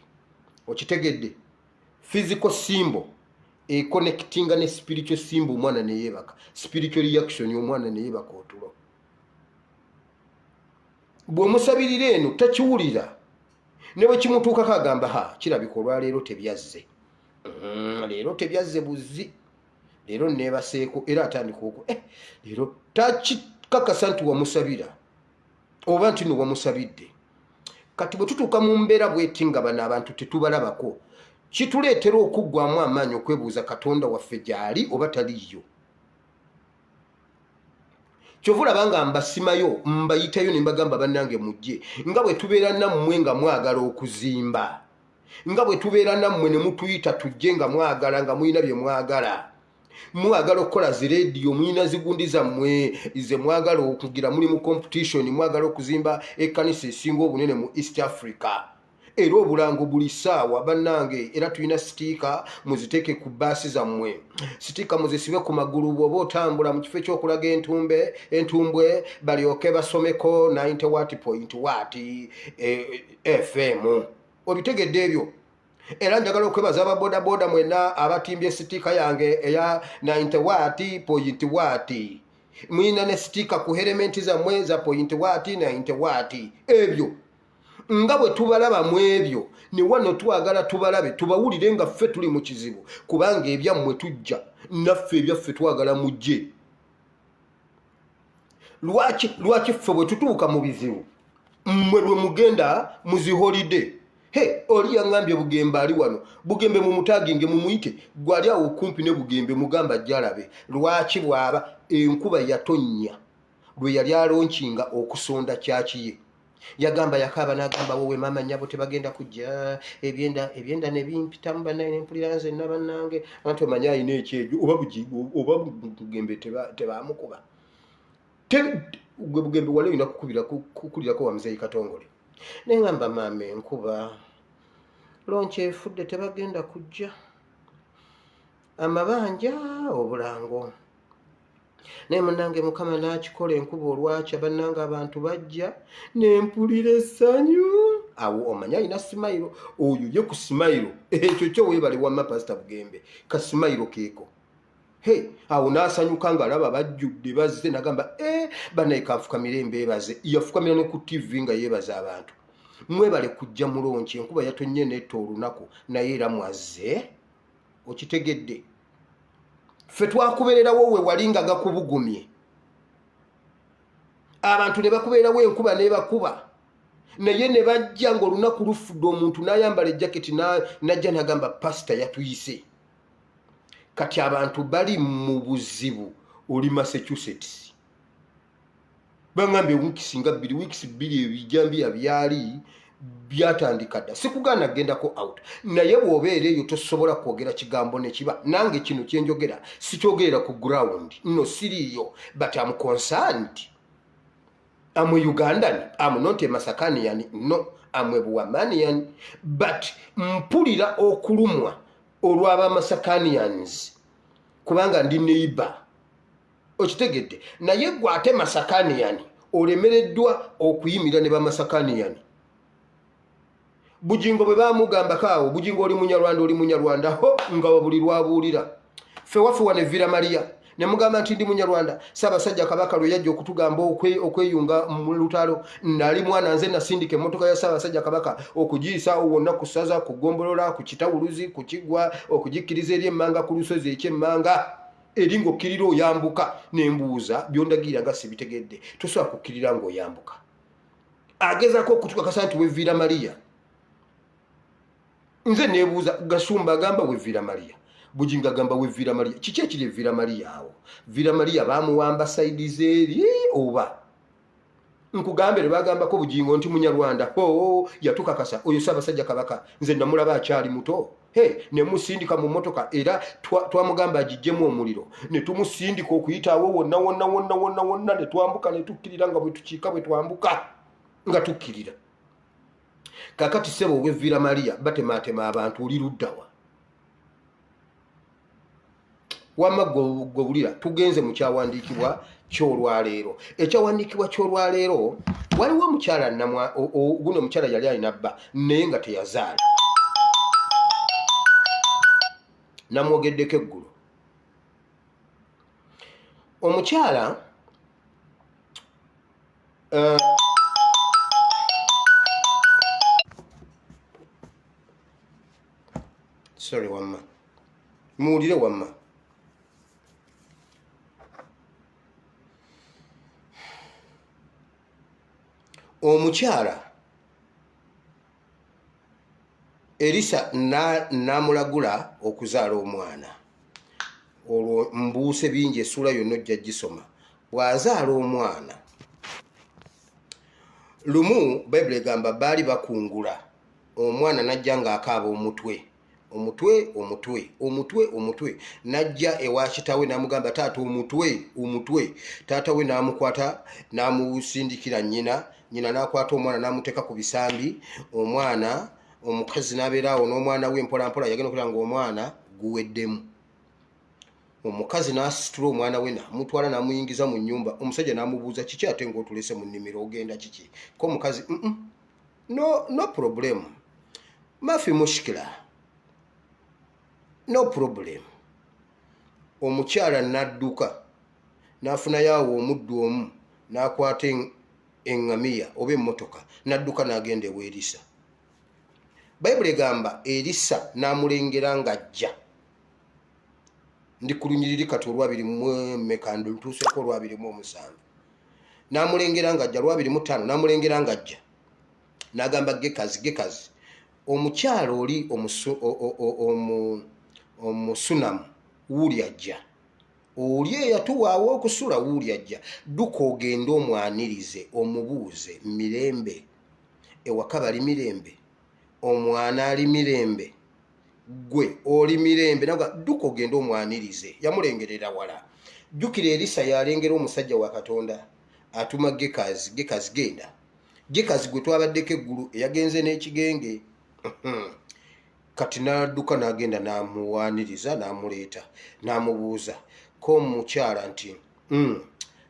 Okitegedde? Physical symbol econnectinga ne spiritual symbol, omwana neyeebaka, spiritual reaction, omwana neyeebaka otulo. Bw'omusabirira eno takiwulira, ne bwe kimutuukako agamba, "Ha, kirabika olwaleero tebyazze. Leero tebyazze buzzi, leero neebaseeko." Era atandika oku leero takikakasa nti wamusabira oba nti no wamusabidde. Kati bwe tutuuka mu mbeera bweti nga bano abantu tetubalabako, kituleetera okuggwamu amaanyi, okwebuuza Katonda waffe gy'ali oba taliiyo. Kyova olaba nga mbasimayo, mbayitayo ne mbagamba, "Bannange, mujje." Nga bwe tubeera nammwe nga mwagala okuzimba, nga bwe tubeera nammwe ne mutuyita tujje nga mwagala, nga mulina bye mwagala, mwagala okukola zirediyo, mulina zigundi zammwe ze mwagala okugira, muli mu competition, mwagala okuzimba ekkanisa esinga obunene mu East Africa, era obulango buli ssaawa, bannange. Era tulina sticker, muziteeke ku baasi zammwe, sticker muzisibe ku magulu. Bw'oba otambula, mu kifo ekyokulaga entumbe, entumbwe, balyoke basomeko 90 what point what FM. Obitegedde ebyo? Era njagala okwebaza ababodaboda mwenna abatimbye sticker yange eya 90 what point what. Mulina ne sticker ku helmet zammwe za point what, 90 what. Ebyo nga bwe tubalaba mu ebyo, ne wano twagala tubalabe, tubawulire nga ffe tuli mu kizibu, kubanga ebyammwe tujja, naffe ebyaffe twagala mujje. Lwaki ffe bwe tutuuka mu bizibu, mmwe lwe mugenda muziholiday? He, oli yaŋŋambye Bugembe ali wano. Bugembe mumutaginge, mumuyite. Gwali awo okumpi ne Bugembe, mugamba ajja alabe. Lwaki bw'aba enkuba yatonnya lwe yali alaunchinga okusonda kyakiye, yagamba yakaaba n'agamba, "Wowe maama, nnyabo, tebagenda kujja, ebyenda ebyenda ne bimpitamu, bannaye, nempulira nze nna bannange." Anti omanyi alina ekyejo oba oba Bugembe tebamukuba. Gwe Bugembe wali olina kukulirako wa Muzeeyi Katongole. Neŋŋamba, "Maama, enkuba, launch efudde, tebagenda kujja, amabanja, obulango." Naye munnange, Mukama n'akikola. Enkuba olwakya, bannange, abantu bajja, nempulira essanyu. Awo omanyi alina smile oyo, ye ku smile ekyo kyo. Weebale wamma Pasita Bugembe, ka smile keeko. He, awo n'asanyuka ng'alaba bajjudde bazze, nagamba, "E bannaye, kanfukamire embeebaze." Yafukamira ne ku TV nga yeebaza abantu, "Mwebale kujja mu launch, enkuba yatonnye netta olunaku, naye era mwazze." Okitegedde? Ffe twakubeererawo we wali nga gakubugumye, abantu ne bakubeerawo, enkuba nebakuba, naye ne bajja ng'olunaku lufudde, omuntu n'ayambala ejaketi najja n'agamba, "Pasita yatuyise." Kati abantu bali mu buzibu, oli Massachusetts, baŋambye weeks nga 2, weeks 2, ebijambiya byali Byatandika dda, sikugaana kugendako out, naye bw'obeera eyo tosobola kwogera kigambo nekiba. Nange kino kyenjogera sikyogerera ku ground, no, siriiyo, but am concerned. Am a Ugandan, am not a Masakanian, no, am a Buwamanian, but mpulira okulumwa olw'Abamasakanians kubanga ndi neighbor, okitegedde? Naye gwe ate Masakanian olemereddwa okuyimirira ne Bamasakaniyani. Bugingo bwe bamugambako awo, "Bugingo oli Munyarwanda, oli Munyarwanda," ho nga buli lwabuulira ffe waffe wano evira Mariya ne mugamba nti ndi Munyarwanda. Ssaabasajja Kabaka lwe yajja okutugamba okweyunga mu lutalo, nali mwana nze nasindika emmotoka ya Ssaabasajja Kabaka okugiyisaawo wonna ku ssaza, ku ggombolola, ku Kitawuluzi, ku Kiggwa, okugikkiriza eri emmanga ku lusozi ekyemmanga eri ng'okkirira oyambuka. Ne mbuuza, byondagiira nga sibitegedde, tosobola kukkirira ng'oyambuka. Agezaako okutukakasa nti weviira Mariya. Nze nebuuza, Gasumba agamba weviira Mariya, Bugingo agamba weviira Mariya, kiki ekiri eviira Mariya awo? Viira Mariya bamuwamba side zeeri oba nkugambe lwe bagambako Bugingo nti Munyarwanda, o yatukakasa oyo Ssaabasajja Kabaka. Nze namulaba akyali muto, he nemusindika mu motoka, era twamugamba agijjemu omuliro, ne tumusindika okuyitaawo wonna wonna wonna wonna wonna, ne twambuka ne tukkirira nga bwe tukiika bwe twambuka nga tukkirira. Kakati ssebo ow'evviira Mariya batemaatema abantu, oli luddawa? Wamma gwe wulira, tugenze mu kyawandiikibwa ky'olwaleero. Ekyawandiikibwa ky'olwaleero, waliwo omukyala namwa guno omukyala yali alina bba naye nga teyazaala. Namwogeddeko eggulo omukyala. Sorry, wamma muwulire, wamma omukyala Erisa n'amulagula okuzaala omwana. Olwo mbuuse bingi, essuula yonna ojja gisoma. Bw'azaala omwana, lumu Bayibuli egamba baali bakungula, omwana n'ajja ng'akaaba omutwe, omutwe, omutwe, omutwe, omutwe. N'ajja ewa kitaawe n'amugamba, "Taata, omutwe, omutwe." Taata we n'amukwata n'amusindikira nnyina. Nnyina n'akwata omwana n'amuteeka ku bisambi. Omwana omukazi n'abeera awo n'omwana we mpolampola. Yagenda okulaba nga omwana guweddemu. Omukazi n'asitula omwana we n'amutwala n'amuyingiza mu nnyumba. Omusajja n'amubuuza, "Kiki ate ng'otulese mu nnimiro, ogenda kiki?" Ko omukazi, No, no problem, mafi mushkila, no problem." Omukyala n'adduka n'afunayo awo omuddu omu, n'akwata eŋŋamiya oba emmotoka n'adduka n'agenda ewa Erisa. Bayibuli egamba Erisa n'amulengera ng'ajja. Ndi ku lunyiriri kati olwabiri mu mmeka? Ntuuseeko olwa 27. N'amulengera ng'ajja, olwa 25, n'amulengera ng'ajja, n'agamba Gekazi, "Gekazi, omukyala oli Omusunamu wuuli ajja, oli eyatuwaawo okusula wuuli ajja, dduka ogende omwanirize, omubuuze mirembe, ewaka bali mirembe, omwana ali mirembe, gwe oli mirembe, naga dduka ogende omwanirize." Yamulengerera wala. Jjukira, Erisa yalengera omusajja wa Katonda atuma Gekazi, "Gekazi, genda." Gekazi gwe twabaddeko eggulu eyagenze n'ekigenge. Kati n'adduka n'agenda n'amuwaniriza, n'amuleeta, n'amubuuza ko omukyala nti,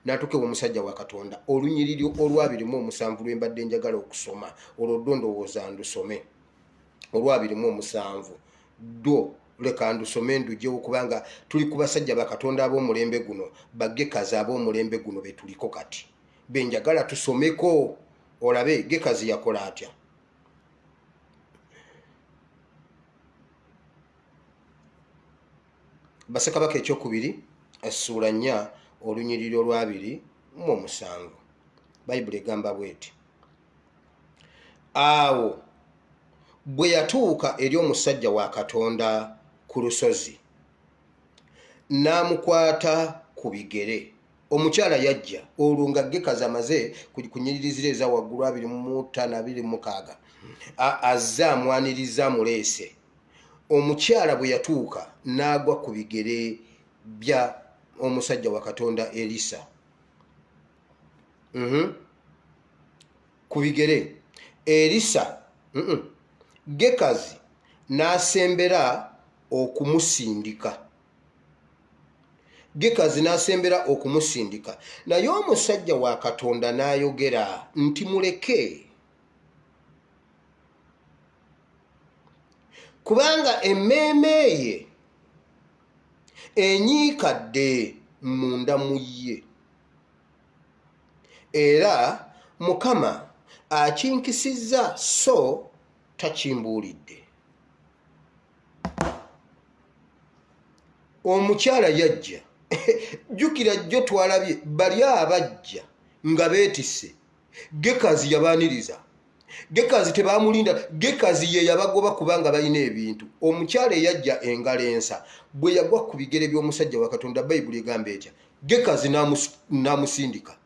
N'atuuka ewa omusajja wa Katonda. Olunyiriri olwa 27 lwe mbadde njagala okusoma, olwo ddo ndowooza ndusome, olwa 27 ddo leka ndusome ndugyewo, kubanga tuli ku basajja bakatonda ab'omulembe guno, bagekazi ab'omulembe guno betuliko kati, benjagala tusomeko olabe Gekazi yakola atya. Bassekabaka ekyokubiri essuula 4, olunyiriri olwa 27, Bayibuli egamba bweti: "Awo bwe yatuuka eri omusajja wa Katonda ku lusozi, n'amukwata ku bigere." Omukyala yajja olwo nga Gekazi amaze ku nyiriri ziri eza waggulu 25 26, azze amwaniriza amuleese. Omukyala bwe yatuuka n'agwa ku bigere bya omusajja wa Katonda Elisa. Ku bigere Elisa. Gekazi n'asembera okumusindika. Gekazi n'asembera okumusindika, naye omusajja wa Katonda n'ayogera nti, Muleke, kubanga emmeeme ye enyiikadde munda mu ye, era Mukama akinkisizza so takimbuulidde. Omukyala yajja, jjukira jjo twalabye bali abajja nga beetisse, Gekazi yabaaniriza. Gekazi tebamulinda, Gekazi ye yabagoba kubanga balina ebintu. Omukyala eyajja engalo ensa bwe yagwa ku bigere by'omusajja wa Katonda, Bayibuli egamba etya? Gekazi n'amusindika,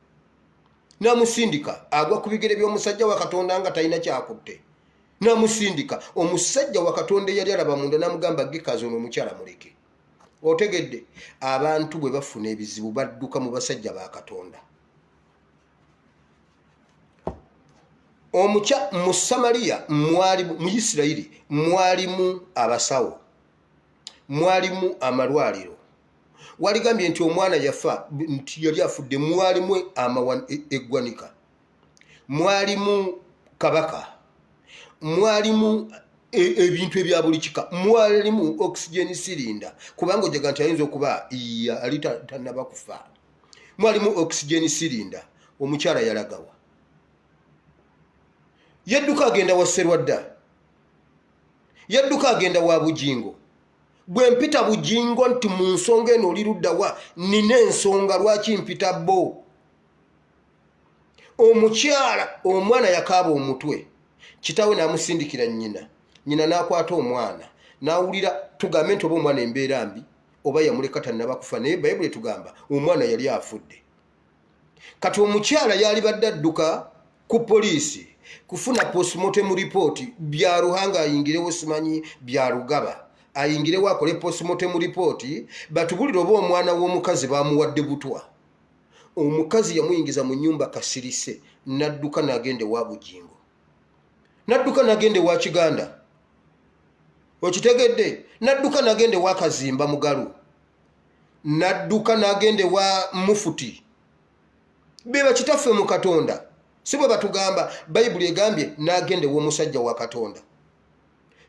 n'amusindika. Agwa ku bigere by'omusajja wa Katonda nga talina kyakutte, n'amusindika. Omusajja wa Katonda eyali alaba munda n'amugamba, Gekazi, ono omukyala muleke. Otegedde? Abantu bwe bafuna ebizibu badduka mu basajja ba Katonda. Omukya mu Samaliya mwali, mu Isirayiri mwalimu abasawo, mwalimu amalwaliro. Waligambye nti omwana yafa, nti yali afudde, mwalimu eggwanika, mwalimu kabaka, mwalimu ebintu ebya buli kika, mwalimu oxygen cylinder, kubanga ojaga nti ayinza okuba yali tanaba kufa. Mwalimu oxygen cylinder. Omukyala yalagawa? Yadduka agenda wa Serwadda, yadduka agenda wa Bujingo. Bwe mpita Bujingo nti mu nsonga eno oli luddawa, nina ensonga lwaki mpita bo. Omukyala, omwana yakaaba omutwe, kitaawe n'amusindikira nnyina, nnyina n'akwata omwana n'awulira, tugambe nti oba omwana embeera mbi oba yamuleka tannaba kufa, naye Bayibuli etugamba omwana yali afudde. Kati omukyala yalibadde adduka ku poliisi kufuna postmortem report, bya Ruhanga ayingirewo, simanyi bya Rugaba ayingirewo akole postmortem report, batubulire oba omwana w'omukazi bamuwadde butwa. Omukazi yamuyingiza mu nyumba kasirise, n'adduka n'agenda ewa Bujingo, n'adduka n'agenda ewa Kiganda. Okitegedde? N'adduka n'agenda ewa Kazimba Mugalu, n'adduka n'agenda ewa Mufuti. Be bakitaffe mu Katonda, si bwe batugamba? Bayibuli egambye n'agenda ew'omusajja wa Katonda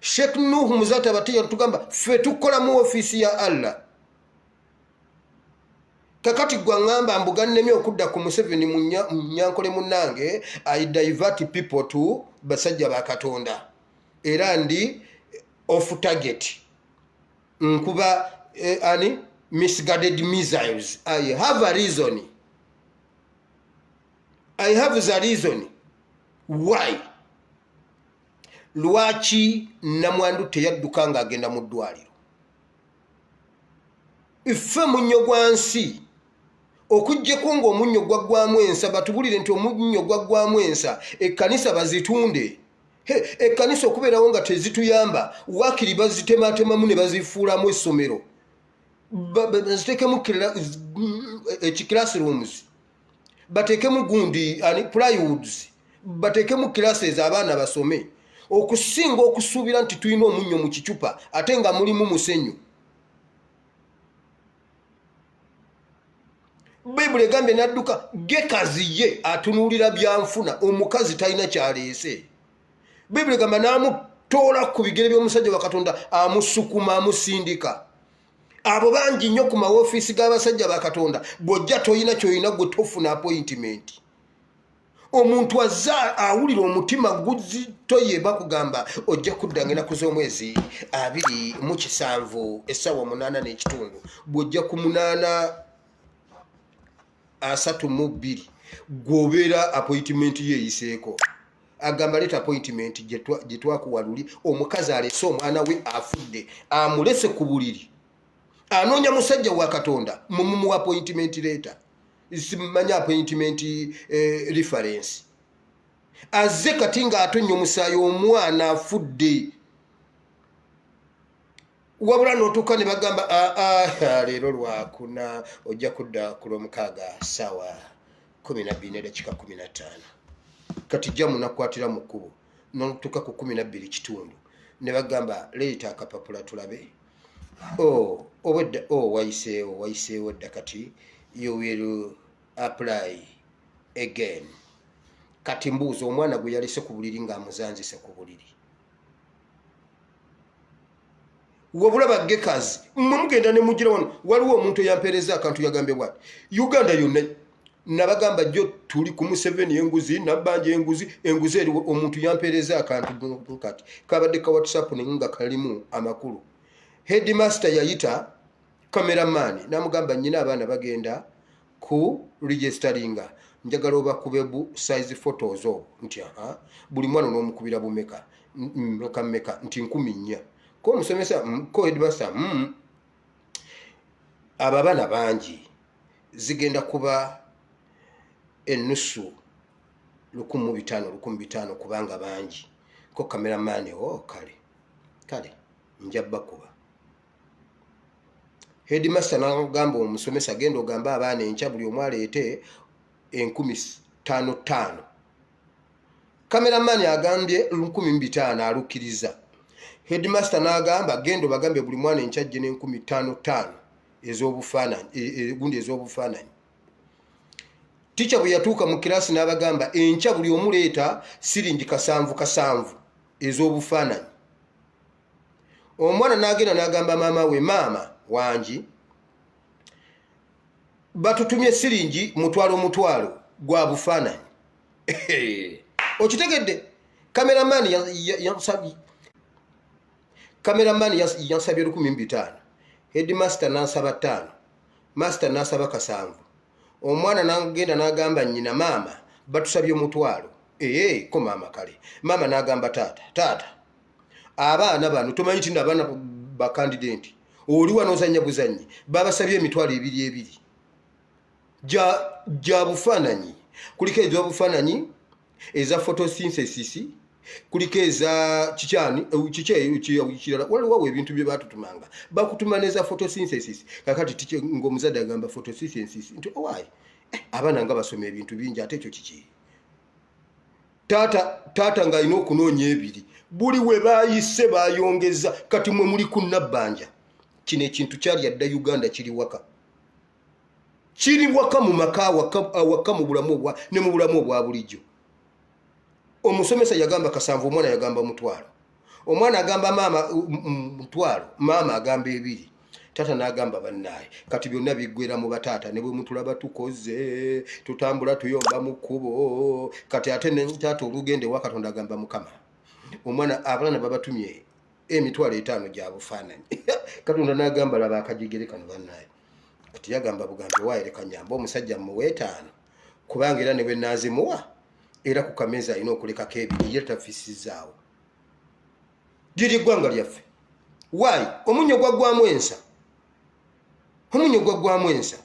Sheikh Nuhu Muzata Batiya. Tugamba ffe tukola mu ofiisi ya Allah. Kakati gwe aŋŋamba mbu gannemye okudda ku Museveni mu Nyankole munnange, I divert people to basajja ba Katonda, era ndi off target, nkuba ani misguided missiles. I have a reason, I have the reason why. Lwaki namwandu teyadduka ng'agenda mu ddwaliro? Ffe munnyo gwa nsi, okuggyeko ng'omunnyo gwaggwamu ensa. Batubulire nti omunnyo gwaggwamu ensa, ekkanisa bazitunde. Ekkanisa okubeerawo nga tezituyamba, waakiri bazitematemamu ne bazifuulamu essomero, baziteekemu ekiclassrooms, bateekemu gundi ani plywoods, bateekemu classes abaana basome, okusinga okusuubira nti tulina omunnyo mu kicupa ate nga mulimu musenyu. Bayibuli egambye nadduka. Gekazi ye atunuulira byanfuna, omukazi talina kyaleese. Bayibuli egamba n'amutoola ku bigere by'omusajja wa Katonda, amusukuma, amusindika. Abo bangi nnyo ku mawofiisi g'abasajja ba Katonda. Bw'ojja toyina kyolina, gwe tofuna appointment. Omuntu azze awulira omutima guzitoye, bakugamba ojja kuddanga enaku z'omwezi 27 essaawa 8:30. Bw'ojja ku 8:32, gw'obeera appointment ye eyiseeko. Agamba leeta appointment gye twakuwa luli. Omukazi alese omwana we afudde, amulese ku buliri, anoonya musajja wa Katonda, mumumuwa appointment leeta. Simanya appointment reference. Azze kati ng'atonnya omusaayi, omwana afudde. Wabula n'otuuka ne bagamba, "Aa, leero lwakuna, ojja kudda ku Lwomukaaga 12:15." Kati jja munakwatira mu kkubo, notuuka ku 12 kitundu ne bagamba, "Leeta akapapula tulabe." Oh, obwedda, oh, wayiseewo, wayiseewo dda. Kati you will apply again. Kati mbuuza, omwana gwe yalese ku buliri ng'amuzanzise ku buliri? Wabula bagekazi mmwe mugenda ne mugira wano. Waliwo omuntu eyampeereza akantu, yagambye bwati, Uganda yonna nabagamba jjo tuli ku Museveni, enguzi, nabbanja, enguzi, enguzi eriwo. Omuntu yampeereza akantu kati kabadde ka WhatsApp, naye nga kalimu amakulu. Headmaster yayita cameraman namugamba, "Nyina abaana bagenda ku registeringa, njagala obakube bu size photos obwo." Nti, "Aha, buli mwana n'omukubira bumeka?" "Meka meka?" Nti, "4,000." Ko omusomesa, ko headmaster, "Abo abaana bangi, zigenda kuba enusu 1,500, 1,500, kubanga bangi." Ko cameraman, "O kale, kale, nja bakuba." Headmaster nagamba omusomesa, "Genda ogambe abaana enkya buli omu aleete 5,500." Cameraman agambye 1,500, alukkiriza. Headmaster n'agamba, "Genda obagambe buli mwana enkya ajje n'enkumi ttaano ttaano ez'obufaananyi, gundi ez'obufaananyi." Tica bwe yatuuka mu kirasi n'abagamba, "Enkya buli omu leeta siringi kasanvu kasanvu ez'obufaananyi." Omwana n'agenda n'agamba maama we, "Maama wangi, batutumye siringi mutwalo mutwalo gwa bufaananyi." Okitegedde? Cameraman yansabye 1,500, headmaster nansaba ttaano, master nasaba kasanvu. Omwana nagenda nagamba nnyina, "Maama, batusabye omutwalo." Ee, ko maama, "Kale." Maama nagamba taata, "Taata, abaana bano tomanyi ti abaana bakandidenti oli wano ozanya buzanyi, babasabye emitwalo ebiri ebiri gya bufaananyi. Kuliko ez'obufaananyi, eza photosynthesis, kuliko eza kikyani, kiki kirala. Waliwo ebintu bye batutumanga, bakutuma neza photosynthesis. Kakati ng'omuzadde agamba photosynthesis nti, "Owaayi, abaana nga basoma ebintu bingi, ate ekyo kiki?" Taata, taata ng'alina okunoonya ebiri. Buli we bayise bayongeza. Kati mwe muli ku nabbanja. Kino ekintu kyali adda Uganda, kiri waka, kiri waka, mu maka, awaka, mu bulamu obwa ne mu bulamu obwa bulijjo. Omusomesa yagamba kasanvu, omwana yagamba mutwalo. Omwana agamba maama mutwalo, maama agamba ebiri, taata n'agamba, "Bannaaye." Kati byonna biggwera mu bataata. Ne bwe mutulaba tukoze, tutambula, tuyomba mu kkubo. Kati ate ne taata olugenda ewa Katonda agamba, "Mukama, omwana, abaana babatumye 50,000 gya bufaananyi." Katonda n'agamba, "Laba akajigere kano, bannaaye." Kati yagamba bugambi, "Waayereka nyamba omusajja muwe etaano, kubanga era ne bwe naazimuwa, era ku kameeza alina okulekako ebiri, ye tafisizaawo." Liri eggwanga lyaffe. Waayi, omunnyo gwaggwamu ensa, omunnyo gwaggwamu ensa.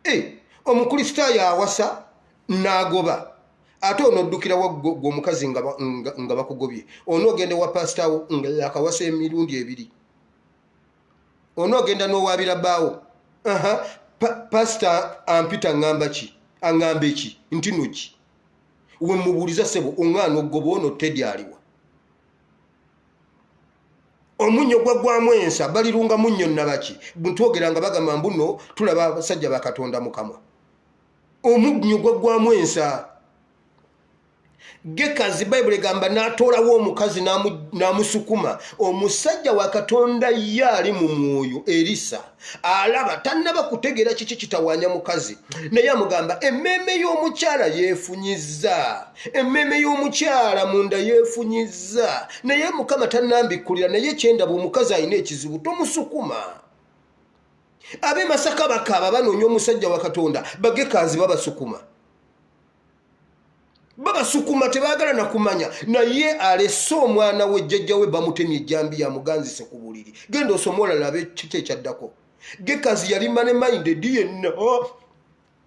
E, omukristaayo awasa n'agoba, ate onoddukira gwe omukazi nga bakugobye, onoogenda ewa pasitawo nga yakawasa emirundi ebiri, onoogenda n'owaabira bbaawo. Aha, pasita ampita, ŋŋamba ki, aŋŋamba eki nti no ki we mubuuliza, "Ssebo, oŋŋaana oggoba ono Teddy aliwa?" Omunnyo gwaggwamu ensa, balirunga munnyo nabaki? Ntwogera nga bagamba mbuno tulaba abasajja bakatonda mukamwa. Omunnyo gwaggwamu ensa. Gekazi, Bayibuli egamba n'atoolawo omukazi n'amusukuma. Omusajja wa Katonda ye ali mu mwoyo. Erisa alaba tannaba kutegeera kiki kitawaanya mukazi, naye amugamba, "Emmeeme y'omukyala yeefunyizza, emmeeme y'omukyala munda yeefunyizza, naye Mukama tannambikkulira. Naye kyendaba, omukazi alina ekizibu, tomusukuma." Ab'e Masaka bakaaba, banoonya omusajja wa Katonda. Bagekazi babasukuma, babasukuma, tebaagala nakumanya. Naye alese omwana we, jjajja we bamutemye ejjambi, yamuganzise ku buliri. Genda osome olalabe kiki ekyaddako. Gekazi yali money minded yenna.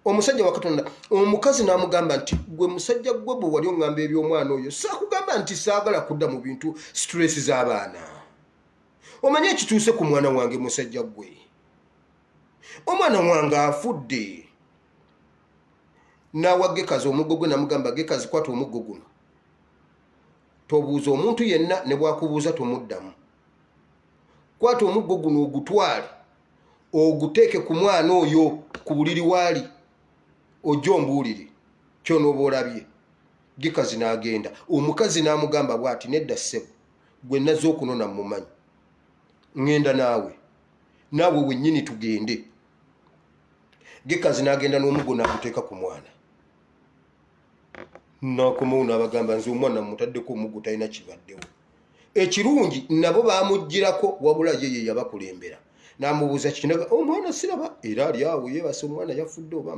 Omusajja wa Katonda, omukazi n'amugamba nti, gwe musajja gwe, bwe wali oŋŋamba eby'omwana oyo, saakugamba nti saagala kudda mu bintu stress z'abaana? Omanye ekituuse ku mwana wange? Musajja gwe, omwana wange afudde. N'awa Gekazi omuggo gwe, namugamba, "Gekazi, kwata omuggo guno, tobuuza omuntu yenna, ne bwakubuuza tomuddamu. Kwata omuggo guno ogutwale, oguteeke ku mwana oyo ku buliri waali, ojja ombuulire kyonooba olabye." Gekazi n'agenda. Omukazi n'amugamba bw'ati, "Nedda ssebo, gwe nazze okunona mumanyi, ŋŋenda naawe, naawe wennyini tugende." Gekazi n'agenda n'omuggo n'aguteeka ku mwana, nakomawo n'abagamba, "Nze omwana mutaddeko omuggo, talina kibaddewo." Ekirungi nabo bamugirako, wabula ye ye yabakulembera. N'amubuuza kikinaga, "Omwana siraba, era ali awo yeebase, omwana yafudde oba?"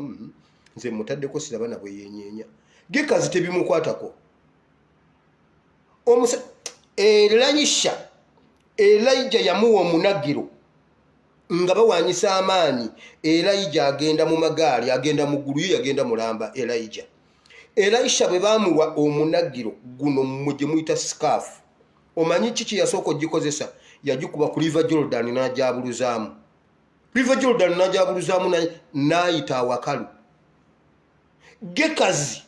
Nze mutaddeko, siraba nabwe yenyeenya." Gekazi tebimukwatako. Elayisha, Elayija yamuwa omunagiro nga bawanyisa amaanyi. Elayija agenda mu magaali, agenda mu ggulu, ye yagenda mulamba. Elayija, Elayisha bwe bamuwa omunagiro guno, mmwe gye muyita sikaafu, omanyi kiki yasooka ogikozesa? Yagikuba ku River Jordan, n'ajabuluzaamu River Jordan, n'ajabuluzaamu, n'ayita awakalu. Gekazi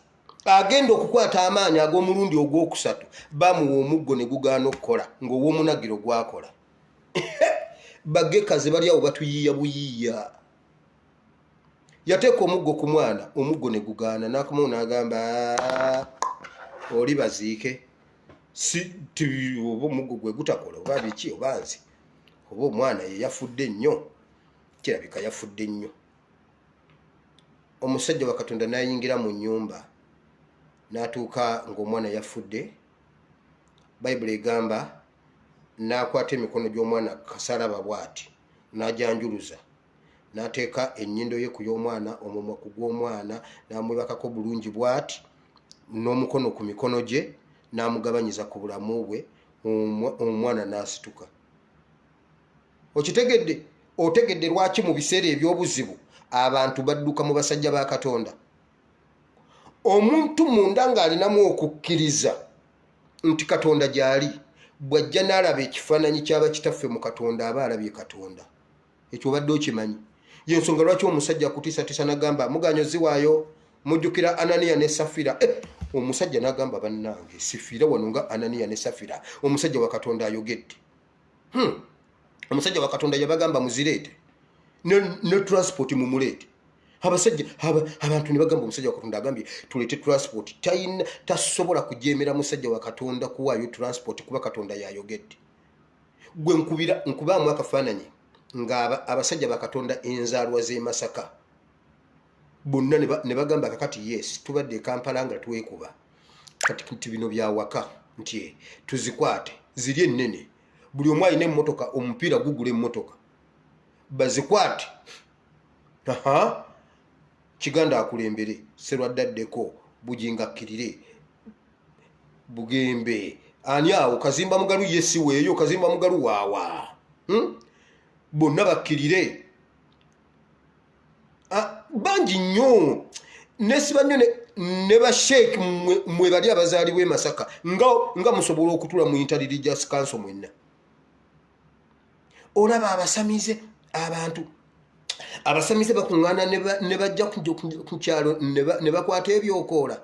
agenda okukwata amaanyi ag'omulundi ogwokusatu, bamuwa omuggo ne gugaana okukola ng'ow'omunagiro gwakola. Bagekazi bali awo batuyiiya buyiiya. Yateeka omuggo ku mwana, omuggo ne gugaana. N'akomawo n'agamba, "Ah, oli baziike si oba omuggo gwe gutakola oba biki, oba nze oba omwana ye yafudde nnyo, kirabika yafudde nnyo." Omusajja wa Katonda n'ayingira mu nnyumba, n'atuuka ng'omwana yafudde. Bayibuli egamba n'akwata emikono gy'omwana kasalaba bw'ati, n'ajanjuluza, n'ateeka ennyindo ye ku y'omwana, omumwa ku gw'omwana, n'amwebakako bulungi bw'ati n'omukono ku mikono gye, n'amugabanyiza ku bulamu bwe. Omwana n'asituka. Okitegedde? Otegedde lwaki mu biseera eby'obuzibu abantu badduka mu basajja ba Katonda? Omuntu munda ng'alinamu okukkiriza nti Katonda gy'ali, bw'ajja n'alaba ekifaananyi ky'abakitaffe mu Katonda, aba alabye Katonda. Ekyo obadde okimanyi? Yensonga lwaki omusajja akutiisatiisa nagamba, "Muganyo ziwaayo." Mujjukira Ananiya ne Safira? Eh, omusajja n'agamba, "Bannange, sifiira wano nga Ananiya ne Safira. Omusajja wa Katonda ayogedde." Omusajja wa Katonda yabagamba, "Muzireete ne transport mumuleete." Abasajja abantu ne bagamba, "Omusajja wa Katonda agambye tuleete transport." Talina, tasobola kujemera musajja wa Katonda kuwaayo transport, kuba Katonda yayogedde. Gwe nkubira, nkubaamu akafaananyi nga abasajja ba Katonda enzaalwa z'e Masaka bonna ne bagamba, "Kakati yes, tubadde e Kampala nga twekuba, kati nti bino byawaka nti tuzikwate ziri ennene, buli omu alina emmotoka, omupiira gugula emmotoka, bazikwate." Aha, Kiganda akulembere, Serwadde addeko, Bujinga akkirire, Bugembe ani awo, Kazimba Mugalu ye si weeyo, Kazimba Mugalu waawa, Bonna bakkirire. Ah, bangi nnyo nesiba nnyo ne basheek mwe bali abazaalibwa e Masaka, nga musobola okutula mu Interreligious Council mwenna. Olaba abasamize, abantu abasamize bakuŋŋaana ne bajja ku kyalo ne bakwata ebyokoola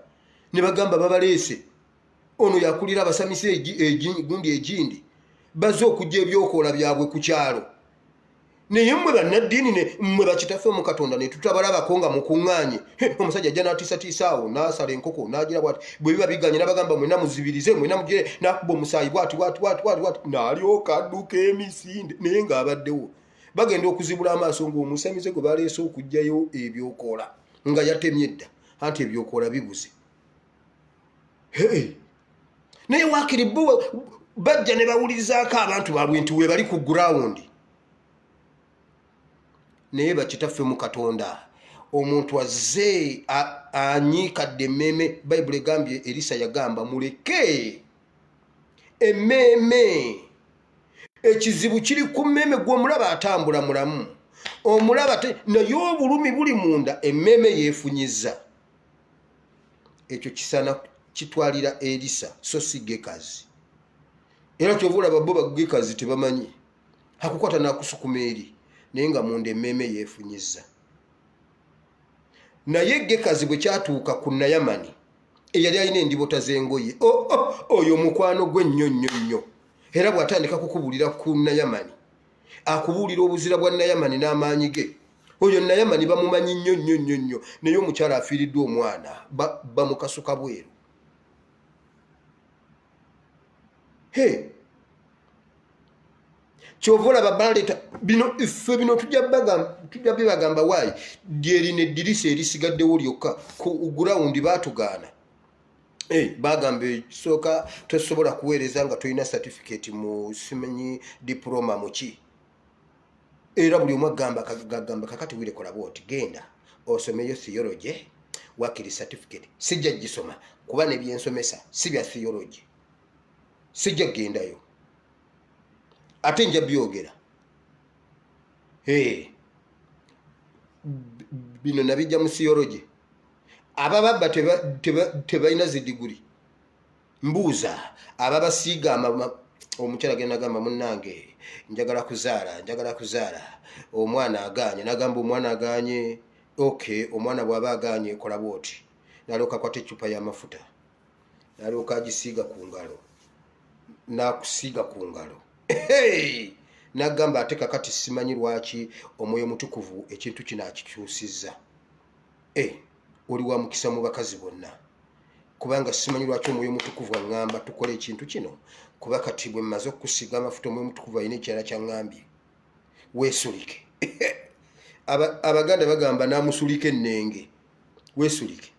ne bagamba babaleese. Ono yakulira abasamize gundi egindi, bazze okujja ebyokoola byabwe ku kyalo. Naye mmwe bannaddiini ne mmwe bakitaffe mu Katonda ne tutabalabako nga mukuŋŋaanye. Omusajja ajja n'atiisatiisa awo, n'asala enkoko, n'agira bwati, bwe biba biganye n'abagamba, "Mwena muzibirize, mwena mugire," n'akuba omusaayi bwati bwati bwati bwati bwati, n'alyoka adduka emisinde. Naye ng'abaddewo bagenda okuzibula amaaso ng'omusamize gwe baleese okuggyayo ebyokoola nga yatemye dda, anti ebyokoola bibuze. Naye waakiri bo bajja ne bawulirizaako abantu baabwe nti we bali ku ground. Naye bakitaffe mu Katonda, omuntu azze anyiikadde emmeeme. Bayibuli egambye, Erisa yagamba, "Muleke emmeeme." Ekizibu kiri ku mmeeme. Gw'omulaba atambula mulamu. Omulaba naye obulumi buli munda, emmeeme yeefunyiza. Ekyo kisana kitwalira Erisa, so si Gekazi. Era kyova olaba bo bagekazi tebamanyi, akukwata n'akusukuma eri, naye nga munda emmeeme yeefunyiza. Naye Gekazi bwe kyatuuka ku Nayamani eyali alina endibota z'engoye, oyo mukwano gwe nnyo nnyo nnyo. Era bw'atandika kukubuulira ku Nayamani, akubuulira obuzira bwa Nayamani n'amaanyi ge. Oyo Nayamani bamumanyi nnyo nnyo nnyo nnyo, naye omukyala afiiriddwa omwana bamukasuka bweru. He, kyova olaba baleeta bino, ffe bino tujja bibagamba. Waayi lyerino eddirisa erisigaddewo lyokka ku gurawundi baatugaana. Bagamba ekisooka tosobola kuweereza nga tolina certificate mu simanyi diploma muki. Era buli omu agamba gagamba kakati wire kola bwoti, genda osomeyo theology wakiri certificate. Sijja gisoma kuba nebyensomesa si bya theology, sijja kugendayo, ate nja byogera. Hey. Bino nabijja mu theology. Abababba tebalina zidiguri. Mbuuza ababasiiga omukyala genda nagamba, munnange njagala kuzaala, njagala kuzaala, omwana aganye. Nagamba omwana aganye. Ok, omwana bw'aba aganye kola bwoti. Nalyoka akwata eccupa y'amafuta, nalyoka agisiiga ku ngalo, nakusiiga ku ngalo. Hey! Nagamba ate kakati simanyi lwaki Omwoyo Mutukuvu ekintu kino akikyusizza. Oli wa mukisa mu bakazi bonna, kubanga simanyi lwaki Omwoyo Mutukuvu aŋŋamba tukole ekintu kino, kuba kati bwe mmaze okukusiiga amafuta, Omwoyo Mutukuvu alina ekirala kyaŋŋambye, weesulike. Abaganda bagamba namusulika ennenge, weesulike.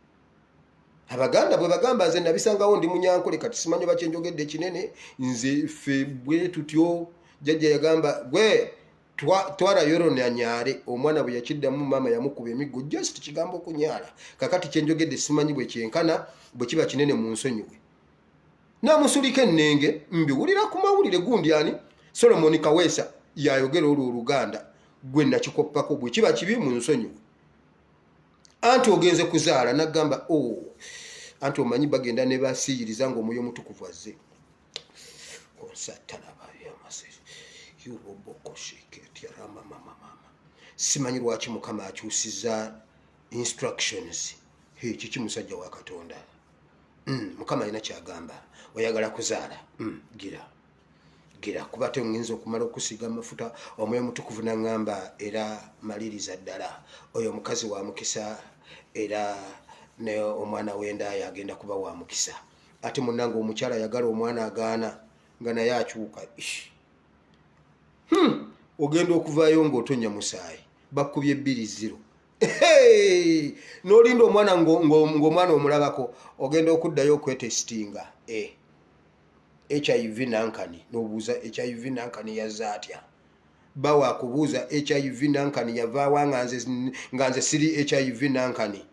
Abaganda bwe bagamba, nze nabisangawo ndi Munyankole, kati simanyi oba kyenjogedde kinene. Nze ffe bwe tutyo, jjajja yagamba gwe twala yoroni anyaale. Omwana bwe yakiddamu, maama yamukuba emiggo, just kigambo okunyaala. Kakati kyenjogedde simanyi bwe kyenkana, bwe kiba kinene mu nsonyiwe. Namusulika ennenge, mbiwulira ku mawulire. Gundi ani, Solomoni Kaweesa yayogera olwo Oluganda, gwe nakikoppako. Bwe kiba kibi mu nsonyiwe. Anti ogenze kuzaala, nagamba, oh, anti omanyi bagenda ne basiiyiriza ngaOmwoyo Omutukuvu azze konsatalabayamase. Simanyi lwaki Mukama akyusiza instructions. Hey, kiki musajja wa Katonda? Mukama alina kyagamba, oyagala kuzaala, gira gira, kuba te ngenza okumala okusiiga amafuta, Omwoyo Mutukuvu naŋŋamba era maliriza ddala, oyo omukazi wa mukisa, era ne omwana w'endaayo agenda kuba wa mukisa. Ate munnange omukyala ayagala omwana agaana nga naye akyuka. Ish. Ogenda okuvaayo ng'otonya musaayi, bakubye 2-0. Hey! N'olinda omwana ng'omwana omulabako, ogenda okuddayo okwetesitinga HIV nankani, n'obuuza HIV nankani yazze atya? Bawa akubuuza HIV nankani yavaawa nga nze siri HIV nankani.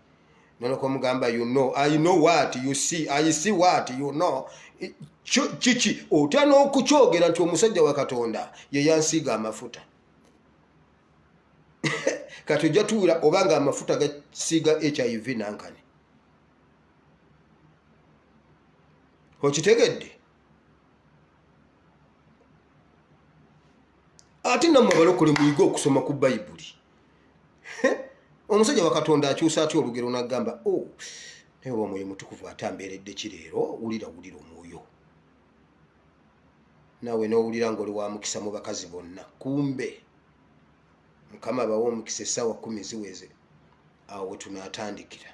Noleka omugamba, you know, I know what you see, I see what you know. Kiki otya n'okukyogera nti omusajja wa Katonda ye yansiiga amafuta? Kati ojja tuwula oba nga amafuta gasiiga HIV nankani. Okitegedde? Ate nammwe abalokole muyige okusoma ku Bayibuli. Omusajja wa Katonda akyusa atya olugero nagamba, o oh, naye oba Omwoyo Mutukuvu ate ambeeredde ki leero? Wulira, wulira omwoyo naawe n'owulira ng'oli wa mukisa mu bakazi bonna. Kumbe Mukama abawe omukisa. Essaawa 10 ziweze, awo we tunaatandikira.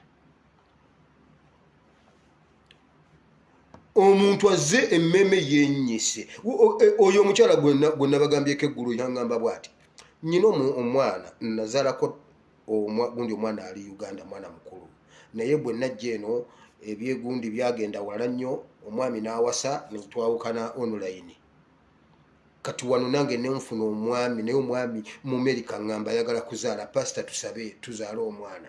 Omuntu azze emmeme yenyise. Oyo omukyala gwe nabagambyeko eggulu yaŋŋamba bw'ati, nyina omwana nazaalako gundi, omwana ali Uganda, mwana mukulu, naye bwe najja eno ebyegundi byagenda wala nnyo, omwami n'awasa netwawukana online. Kati wano nange nenfuna omwami, naye omwami mu Amerika ŋŋamba ayagala kuzaala. Pasita, tusabe tuzaale omwana.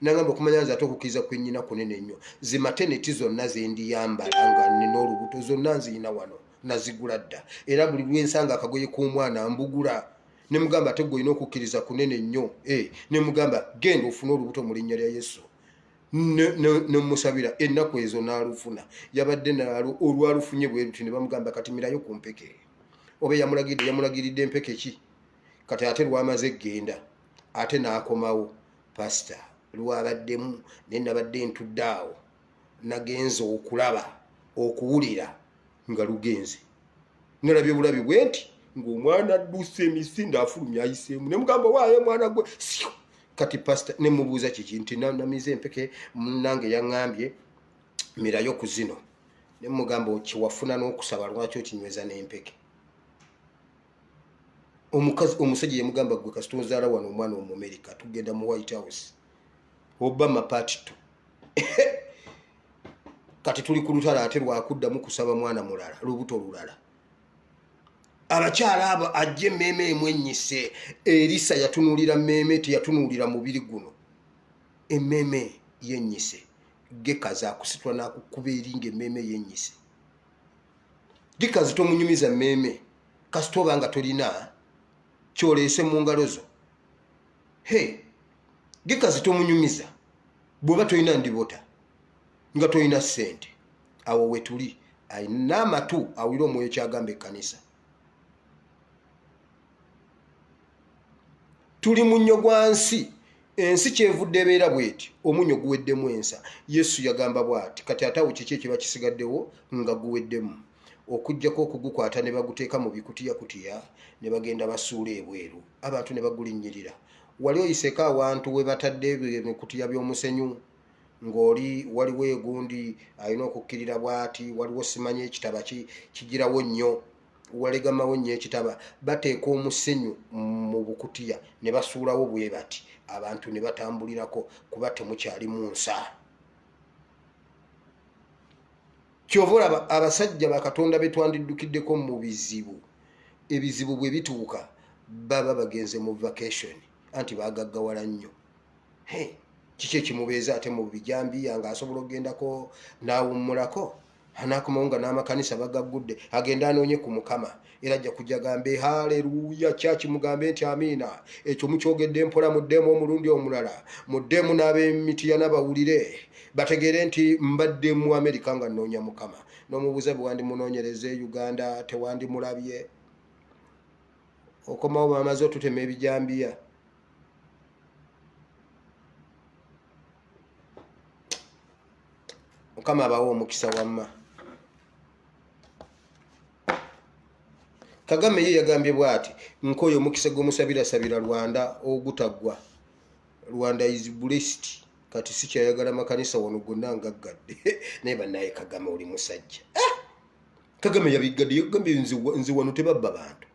Nagamba okumanya nze ate okukkiriza kwenyina kunene nnyo, zi maternity zonna zendiyambala nga nina olubuto zonna nziyina wano, nazigula dda, era buli lwensanga akagoye k'omwana mbugula. Nemugamba ate gwe olina okukkiriza kunene nnyo. Nemugamba genda ofune olubuto mu linnya lya Yesu. Nemusabira ennaku ezo n'alufuna. Yabadde nalwo olwalufunye bwe luti, ne bamugamba kati mirayo ku mpeke. Oba yamulagidde, yamulagiridde empeke ki? Kati ate lwamaze genda ate n'akomawo, pasita lwabaddemu naye nabadde ntudde awo, nagenze okulaba okuwulira nga lugenze, nalabye bulabi bwe nti ng'omwana adduse emisinde afulumya ayiseemu. Ne mugamba waayo mwana gwe siu. Kati pasita ne mubuuza kiki, nti namize empeke munange yaŋŋambye mirayo ku zino. Ne mugamba kiwafuna n'okusaba lwaki okinyweza n'empeke? Omukazi omusajja yamugamba gwe kasita ozaala wano omwana Omumerika tugenda mu White House, Obama part 2. Kati tuli ku lutalo ate lwakuddamu kusaba mwana mulala, lubuto lulala. Abakyala abo ajja emmeeme emwennyise. Erisa yatunuulira mmeeme, teyatunuulira mubiri guno. Emmeeme yennyise. Gekazi akusitula n'akukuba eri ng'emmeeme yennyise. Gekazi tomunyumiza mmeeme kasita oba nga tolina kyoleese mu ngalo zo. He, gekazi tomunyumiza bw'oba tolina ndibota, nga tolina ssente. Awo wetuli. Alina amatu awulire omwoyo kyagamba ekkanisa. Tuli munnyo gwa nsi. Ensi kyevudde ebeera bweti, omunnyo guweddemu ensa. Yesu yagamba bw'ati. Kati ate awo kiki ekiba kisigaddewo nga guweddemu, okuggyako okugukwata ne baguteeka mu bikutiyakutiya ne bagenda basuula ebweru, abantu ne bagulinnyirira? Wali oyiseeko awantu we batadde ebikutiya by'omusenyu ng'oli waliwo egundi alina okukkirira bw'ati, waliwo simanyi ekitaba kigirawo nnyo, walegamawo nnyo ekitaba, bateeka omusenyu mu bukutiya ne basuulawo bwe bati, abantu ne batambulirako kuba temukyalimu nsa. Kyova olaba abasajja bakatonda betwandiddukiddeko mu bizibu, ebizibu bwe bituuka baba bagenze mu vacation, anti bagaggawala nnyo. Hey, kiki ekimubeeza ate mu bijambiya ng'asobola okugendako n'awummulako, anaakomawo nga n'amakanisa bagaggudde, agende anoonye ku Mukama. Era ajja kujja gambe haleluya kyaki, mugambe nti amiina. Ekyo mukyogedde mpola, muddeemu omulundi omulala, muddeemu n'ab'emitiyana bawulire, bategeere nti mbadde mu Amerika nga nnoonya Mukama. N'omubuuza bwe wandimunoonyereza e Uganda tewandimulabye. Okomawo bamaze otutema ebijambiya. Mukama abawe omukisa. Wamma Kagame ye yagambye bw'ati, nkoyo omukisa gw'omusabirasabira Rwanda ogutaggwa. Rwanda is blessed. Kati sikyayagala makanisa wano, gonna ngaggadde. Naye bannaye Kagame oli musajja. Ah! Kagame yabiggadde, yagambye nze wano tebabba bantu.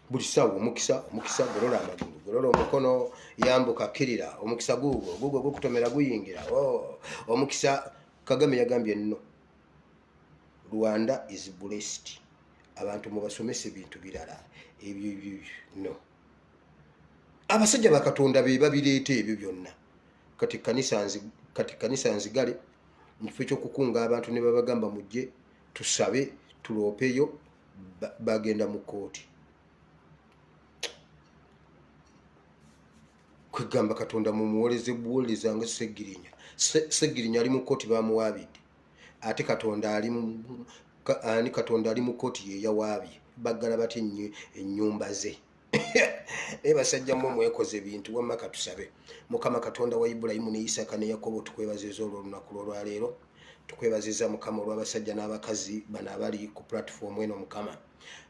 Buli ssaawa omukisa, omukisa, golola amagulu, golola omukono, yambuka, kkirira, omukisa guugwo, guugwo gukutomera, guyingira. Oh, omukisa. Kagame yagambye nno Rwanda is blessed, abantu mubasomese bintu birala ebyo. No abasajja bakatonda be babireeta ebyo byonna. Kati kanisa nzigale mu kifo ekyokukunga abantu ne babagamba mujje tusabe tuloopeyo, bagenda mu kkooti. Kwegamba Katonda mumuwoleze buwoleza nga Segirinya. Segirinya ali mu kkooti, bamuwaabidde, ate Katonda ali ani? Katonda ali mu kkooti yeyawaabye, baggala batya ennyumba ze? Naye basajja mmwe mwekoze bintu. Wamma katusabe. Mukama Katonda wa Ibulayimu ne Isaka ne Yakobo, tukwebaziza olw'olunaku lw'olwaleero. Tukwebaziza Mukama olw'abasajja n'abakazi bano abali ku platform eno. Mukama,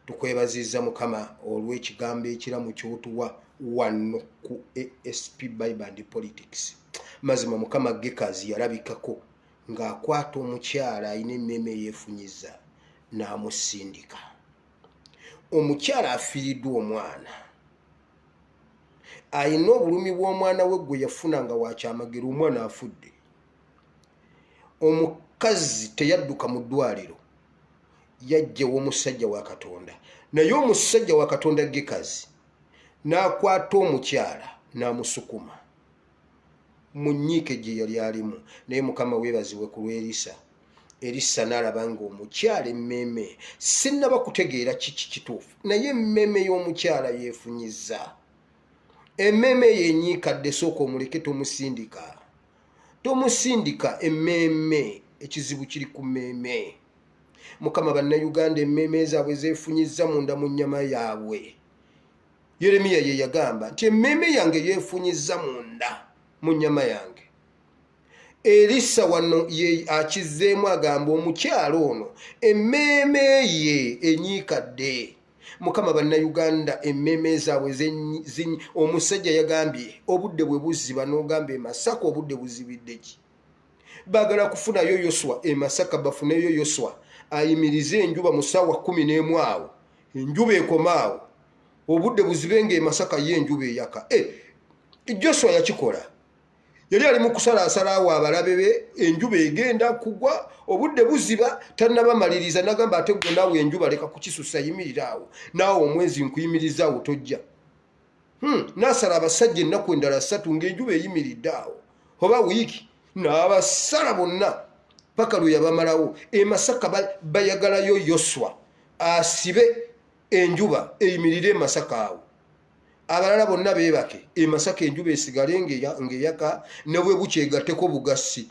tukwebaziza Mukama olw'ekigambo ekiramu kyotuwa wano ku ASP Bible and Politics. Mazima Mukama, Gekazi yalabikako ng'akwata omukyala alina emmeeme eyeefunyiza n'amusindika. Omukyala afiiriddwa omwana, alina obulumi bw'omwana we gwe yafuna nga wakyamagero, omwana afudde. Omukazi teyadduka mu ddwaliro, yajjewa omusajja wa Katonda. Naye omusajja wa Katonda Gekazi n'akwata omukyala n'amusukuma mu nnyiike gye yali alimu. Naye Mukama weebazibwe ku lw'Erisa. Erisa n'alaba ng'omukyala emmeeme, sinnaba kutegeera kiki kituufu, naye emmeeme y'omukyala yeefunyiza. Emmeeme eyo enyiikadde, sooka omuleke, tomusindika, tomusindika. Emmeeme, ekizibu kiri ku mmeeme. Mukama, Bannayuganda emmeeme zaabwe zeefunyizza munda mu nnyama yaabwe. Yeremiya ye yagamba nti emmeeme yange yeefunyizza munda mu nnyama yange. Erisa wano ye akizzeemu, agamba omukyalo ono emmeeme ye enyiikadde. Mukama, Bannayuganda emmeeme zaabwe, omusajja yagambye obudde bwe buziba n'ogamba e Masaka obudde buzibidde ki? Baagala kufunayo Yoswa e Masaka, bafuneyo Yoswa ayimirize enjuba mu ssaawa 11 awo enjuba ekomaawo, obudde buzibe nga e Masaka ye enjuba eyaka. Joswa yakikola, yali ali mu kusalaasalaawo abalabe be, enjuba egenda kugwa, obudde buziba, tannabamaliriza nagamba ate gwe naawe enjuba leka kukisusa, yimirira awo, naawe omwezi nkuyimirizaawo tojja. Nasala abasajja ennaku endala 3 ng'enjuba eyimiridde awo oba wiiki, n'abasala bonna paka lwe yabamalawo. E Masaka bayagalayo Yoswa asibe enjuba eyimirire e Masaka awo, abalala bonna beebake, e Masaka enjuba esigale ng'eyaka ne bwe bukyegatteko bugasi,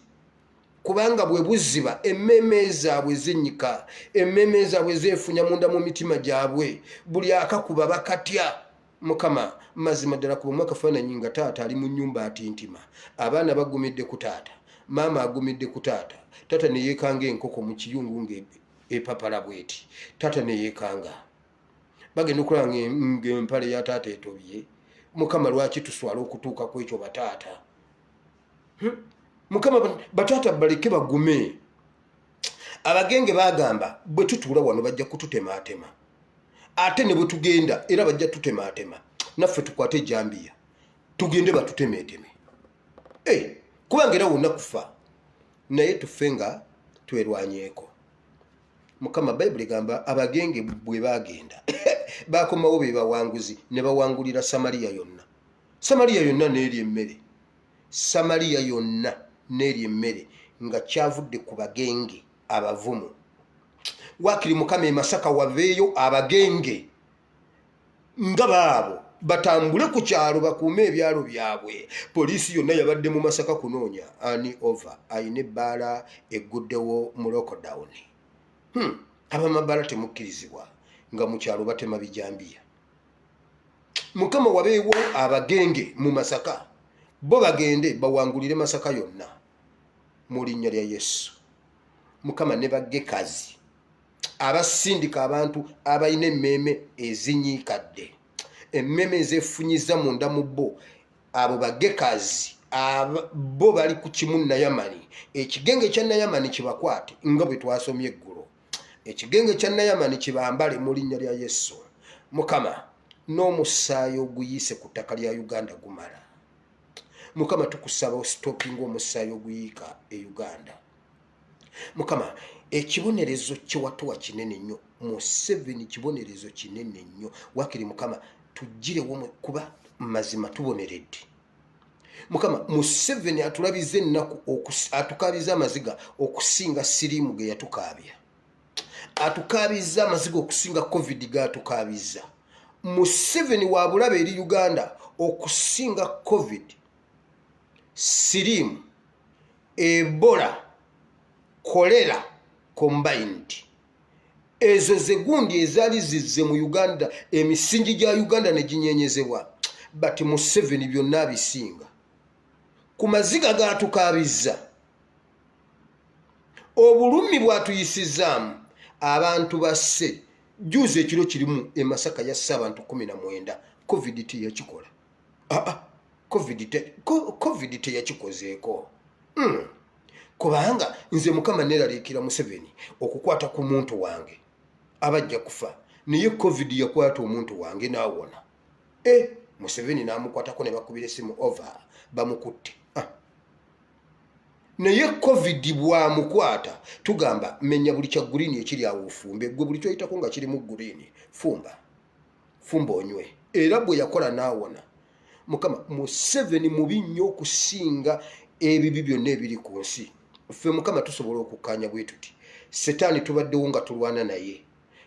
kubanga bwe buziba emmeeme zaabwe zinnyika, emmeeme zaabwe zeefunya munda mu mitima gyabwe, buli akakuba bakatya. Mukama, mazima ddala kubamu akafaananyi nga taata ali mu nnyumba atintima, abaana bagumidde ku taata, maama agumidde ku taata, taata ne yeekanga enkoko mu kiyungu ng'epapala bweti, taata ne yeekanga, bagenda okulaba ng'empale ya taata etobye. Mukama, lwaki tuswala okutuuka ku ekyo bataata? Mukama, bataata baleke bagume. Abagenge bagamba bwe tutuula wano bajja kututemaatema, ate ne bwe tugenda era bajja tutemaatema, naffe tukwate ejambiya tugende batutemeeteme. Kubanga era wonna kufa, naye tufe nga twerwanyeeko. Mukama, Bayibuli egamba abagenge bwe bagenda bakomawo be bawanguzi, ne bawangulira Samaliya yonna, Samaliya yonna neeri emmere, Samaliya yonna neeri emmere, nga kyavudde ku bagenge abavumu. Waakiri Mukama, e Masaka waveeyo abagenge nga baabo batambule ku kyalo bakuume ebyalo byabwe. Poliisi yonna yabadde mu Masaka kunoonya ani ova ayina ebbaala egguddewo mu lockdown. Abamabaala temukkirizibwa nga mu kyalo batema bijambiya. Mukama, wabeewo abagenge mu Masaka, bo bagende bawangulire Masaka yonna mu linnya lya Yesu. Mukama, ne bagekazi abasindika abantu abalina emmeeme ezinyiikadde, emmeeme ezeefunyiza munda mu bo, abo bagekazi bo bali ku kimu Nayamani. Ekigenge kya Nayamani kibakwate nga bwe twasomye eggulo, ekigenge kya Nayamani kibambale mu linnya lya Yesu. Mukama, n'omusaayi oguyiise ku ttaka lya Uganda gumala. Mukama, tukusaba ostopinga omusaayi oguyiika e Uganda. Mukama, ekibonerezo kyewatuwa kinene nnyo. Museveni kibonerezo kinene nnyo. Wakiri Mukama tugirewo, kuba mazima tuboneredde. Mukama, Museveni atulabiza ennaku, atukabiza amaziga okusinga siriimu ge yatukaabya, atukabiza amaziga okusinga COVID gatukabiza. Museveni wa bulabe eri Uganda okusinga COVID, siriimu, Ebola, kolera combined. Ezo zegundi ezaali zizze mu Uganda, emisingi gya Uganda ne ginyenyezebwa, but Museveni byonna abisinga ku maziga gatukaabizza, obulumi bwatuyisizaamu, abantu basse. Juzi ekiro kirimu e Masaka yasse abantu 19. COVID teyakikola. Aa, COVID teyakikozeeko. Kubanga nze Mukama neraliikira Museveni okukwata ku muntu wange abajja kufa, naye COVID yakwata omuntu wange n'awona. Museveni n'amukwatako ne bakubira esimu over bamukutte. Naye COVID bwamukwata tugamba menya buli kya green ekiri awo ofumbe, gwe buli kyoyitako nga kirimu green fumba, fumba onywe. Era bwe yakola n'awona. Mukama, Museveni mubi nnyo okusinga ebibi byonna ebiri ku nsi. Ffe Mukama tusobola okukkaanya bwe tuti. Setaani tubaddewo nga tulwana naye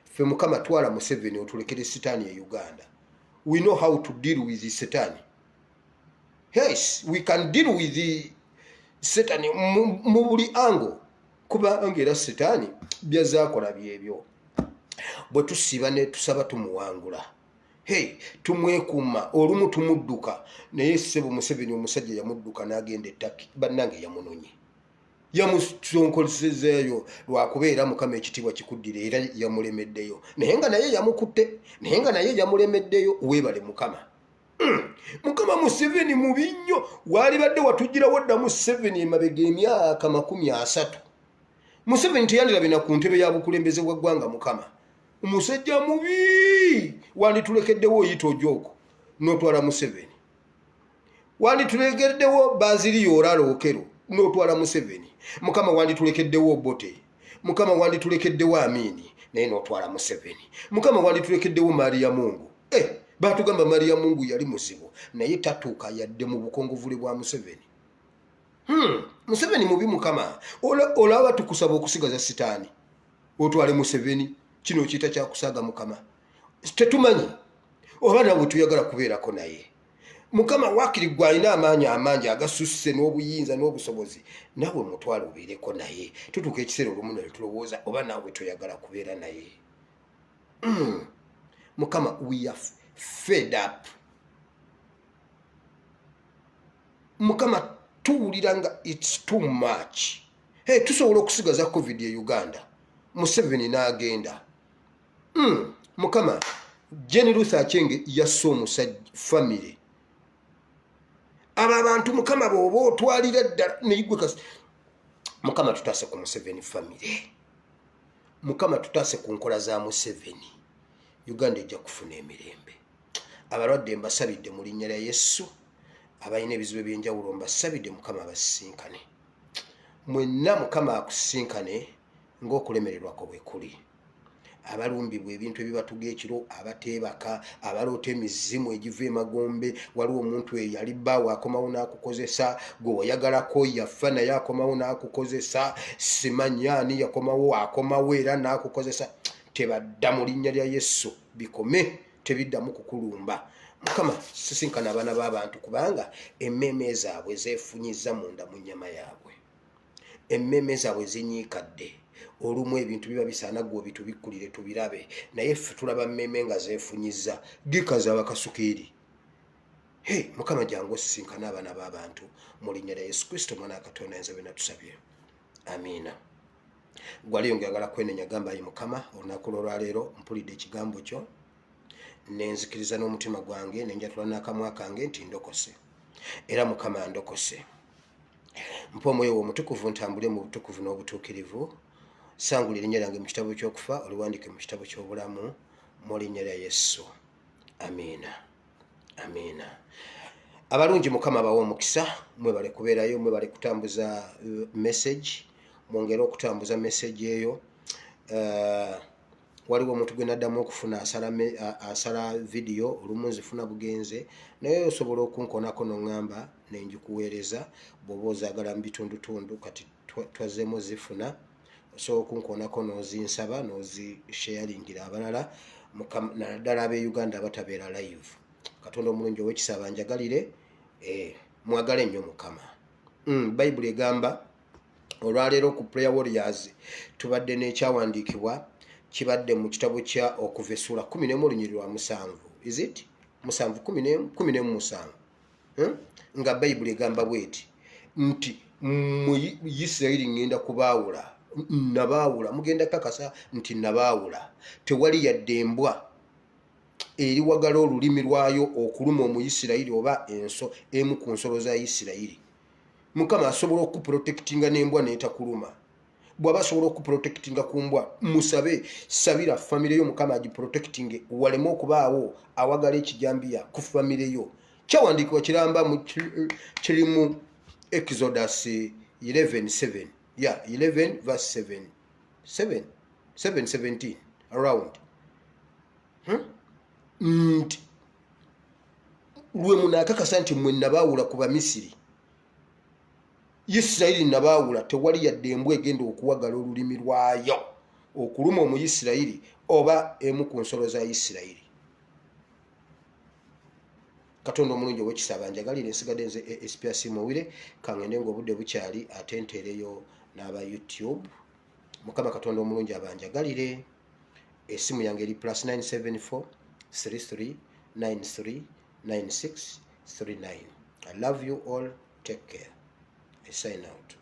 ffe. Mukama, twala Museveni otulekere sitaani e Uganda. We know how to deal with setaani. Yes, we can deal with the setaani mu buli angle, kubanga era setaani byazaakola byebyo. Bwe tusiba ne tusaba, tumuwangula. Hey, tumwekuuma, olumu tumudduka. Naye ssebo, Museveni omusajja yamudduka n'agenda ettaki. Bannange, yamunonye, yamusonkozezeeyo lwakubeera Mukama ekitiibwa kikuddira, era yamulemeddeyo. Naye nga naye yamukutte, naye nga naye yamulemeddeyo. Weebale Mukama. Mukama, Museveni mubi nnyo. Waalibadde watugirawo dda Museveni emabega emyaka 30, Museveni teyandirabina ku ntebe ya bukulembeze bwa ggwanga. Mukama, omusajja mubi. Wanditulekeddewo oyita ojooko n'otwala Museveni. Wanditulekeddewo Baziriyo Olara Okero n'otwala Museveni. Mukama, wanditulekeddewo Obote. Mukama, wanditulekeddewo Amiini, naye n'otwala Museveni. Mukama, wanditulekeddewo Maria Mungu. Eh, batugamba Maria Mungu yali muzibu, naye tatuuka yadde mu bukongovule bwa Museveni. Museveni mubi. Mukama, olaba tukusaba okusigaza sitaani, otwale Museveni. Kino okiyita kyakusaaga? Mukama, tetumanyi oba nawe tuyagala kubeerako naye. Mukama, wakiri gwe alina amaanyi amangi agasusse n'obuyinza n'obusobozi, naawe mutwale obeereko naye. Tutuuka ekiseera olumu ne tulowooza oba naawe toyagala kubeera naye. Mukama, we are fed up. Mukama, tuwulira nga it's too much. Hey, tusobola okusigaza COVID e Uganda, Museveni n'agenda. Mukama, Jane Ruth Achenge yasse omusajja, famire, abo abantu. Mukama, bw'oba otwalira ddala neyigwe kasi. Mukama, tutaase ku Museveni famire. Mukama, tutaase ku nkola za Museveni. Uganda ejja kufuna emirembe. Abalwadde mbasabidde mu linnya lya Yesu. Abalina ebizibu ebyenjawulo mbasabidde, Mukama abasisinkane mwenna. Mukama akusisinkane ng'okulemererwako bwe kuli. Abalumbibwa ebintu ebibatuga ekiro, abateebaka, abaloota emizimu egiva emagombe. Waliwo omuntu eyali bbaawe, akomawo n'akukozesa. Gwe wayagalako yafa, naye akomawo n'akukozesa. Simanyi ani yakomawo, akomawo era n'akukozesa. Tebadda mu linnya lya Yesu, bikome, tebiddamu kukulumba. Mukama, sisinkana abaana b'abantu, kubanga emmeeme zaabwe zeefunyiza munda mu nnyama yaabwe, emmeeme zaabwe zinyiikadde. Olumu ebintu biba bisaana gwe obitubikkulire tubirabe, naye ffe tulaba mmeeme nga zeefunyiza gikaza abakasukiiri. Hey, Mukama, jangu osisinkana abaana b'abantu mu linnya lya Yesu Kristo, omwana wa Katonda, enze bena tusabye, amiina. Gwaliyo ngayagala kwenenya, gamba: "Ayi Mukama, olunaku lwolwaleero mpulidde ekigambo kyo, nenzikiriza n'omutima gwange, nenjatula n'akamwa kange nti ndokose. Era Mukama, ndokose. Mpa omwoyo wo omutukuvu, ntambule mu butukuvu n'obutuukirivu. Sangula erinnya lyange mu kitabo ky'okufa, oliwandike mu kitabo ky'obulamu, mu linnya lya Yesu, amiina, amiina." Abalungi, Mukama abawe omukisa. Mwebale kubeerayo, mwebale kutambuza message, mwongere okutambuza message eyo. Waliwo omuntu gwe naddamu okufuna asala vidiyo, olumu nzifuna bugenze, naye osobola okunkonako noŋŋamba nenjikuweereza bw'oba ozaagala mu bitundutundu. Kati twazzeemu zifuna, osobola okunkonako n'ozinsaba n'ozisharingira abalala, naddala ab'e Uganda abatabeera live. Katonda omulungi ow'ekisa abanjagalire. Mwagale nnyo Mukama. Bayibuli egamba olwaleero ku Prayer Warriors tubadde n'ekyawandiikibwa kibadde mu kitabo kya Okuva essuula 11 olunyiri lwa 7. Is it 7, 11, 17? Nga Bayibuli egamba bweti nti mu Isirayiri ŋŋenda kubaawula, nabaawula, mugenda kakasa nti nabaawula. Tewali yadde embwa eriwagala olulimi lwayo okuluma Omuyisirayiri oba enso emu ku nsolo za Isirayiri. Mukama asobola okuprotectinga n'embwa n'etakuluma. Bw'aba asobola okuprotectinga ku mbwa, musabe, sabira famire yo, Mukama agiprotectinge waleme okubaawo awagala ekijambiya ku famire yo. Kyawandiikibwa kiramba kiri mu Exodus 11:7, ya 11 verse 7, 7 7 17 around. Nti lwe munaakakasa nti mwe nabaawula ku Bamisiri. Isirayiri nabaawula, tewali yadde embwa egenda okuwagala olulimi lwayo okuluma Omuyisirayiri oba emu ku nsolo za Isirayiri. Katonda omulungi owekisa abanjagalire. Nsigadde nze ASPC Muwire, kangende ngaobudde bukyali, ate nteereyo n'aba YouTube. Mukama Katonda omulungi abanjagalire. Esimu yange eri +974 33 93 96 39. I love you all, take care, I sign out.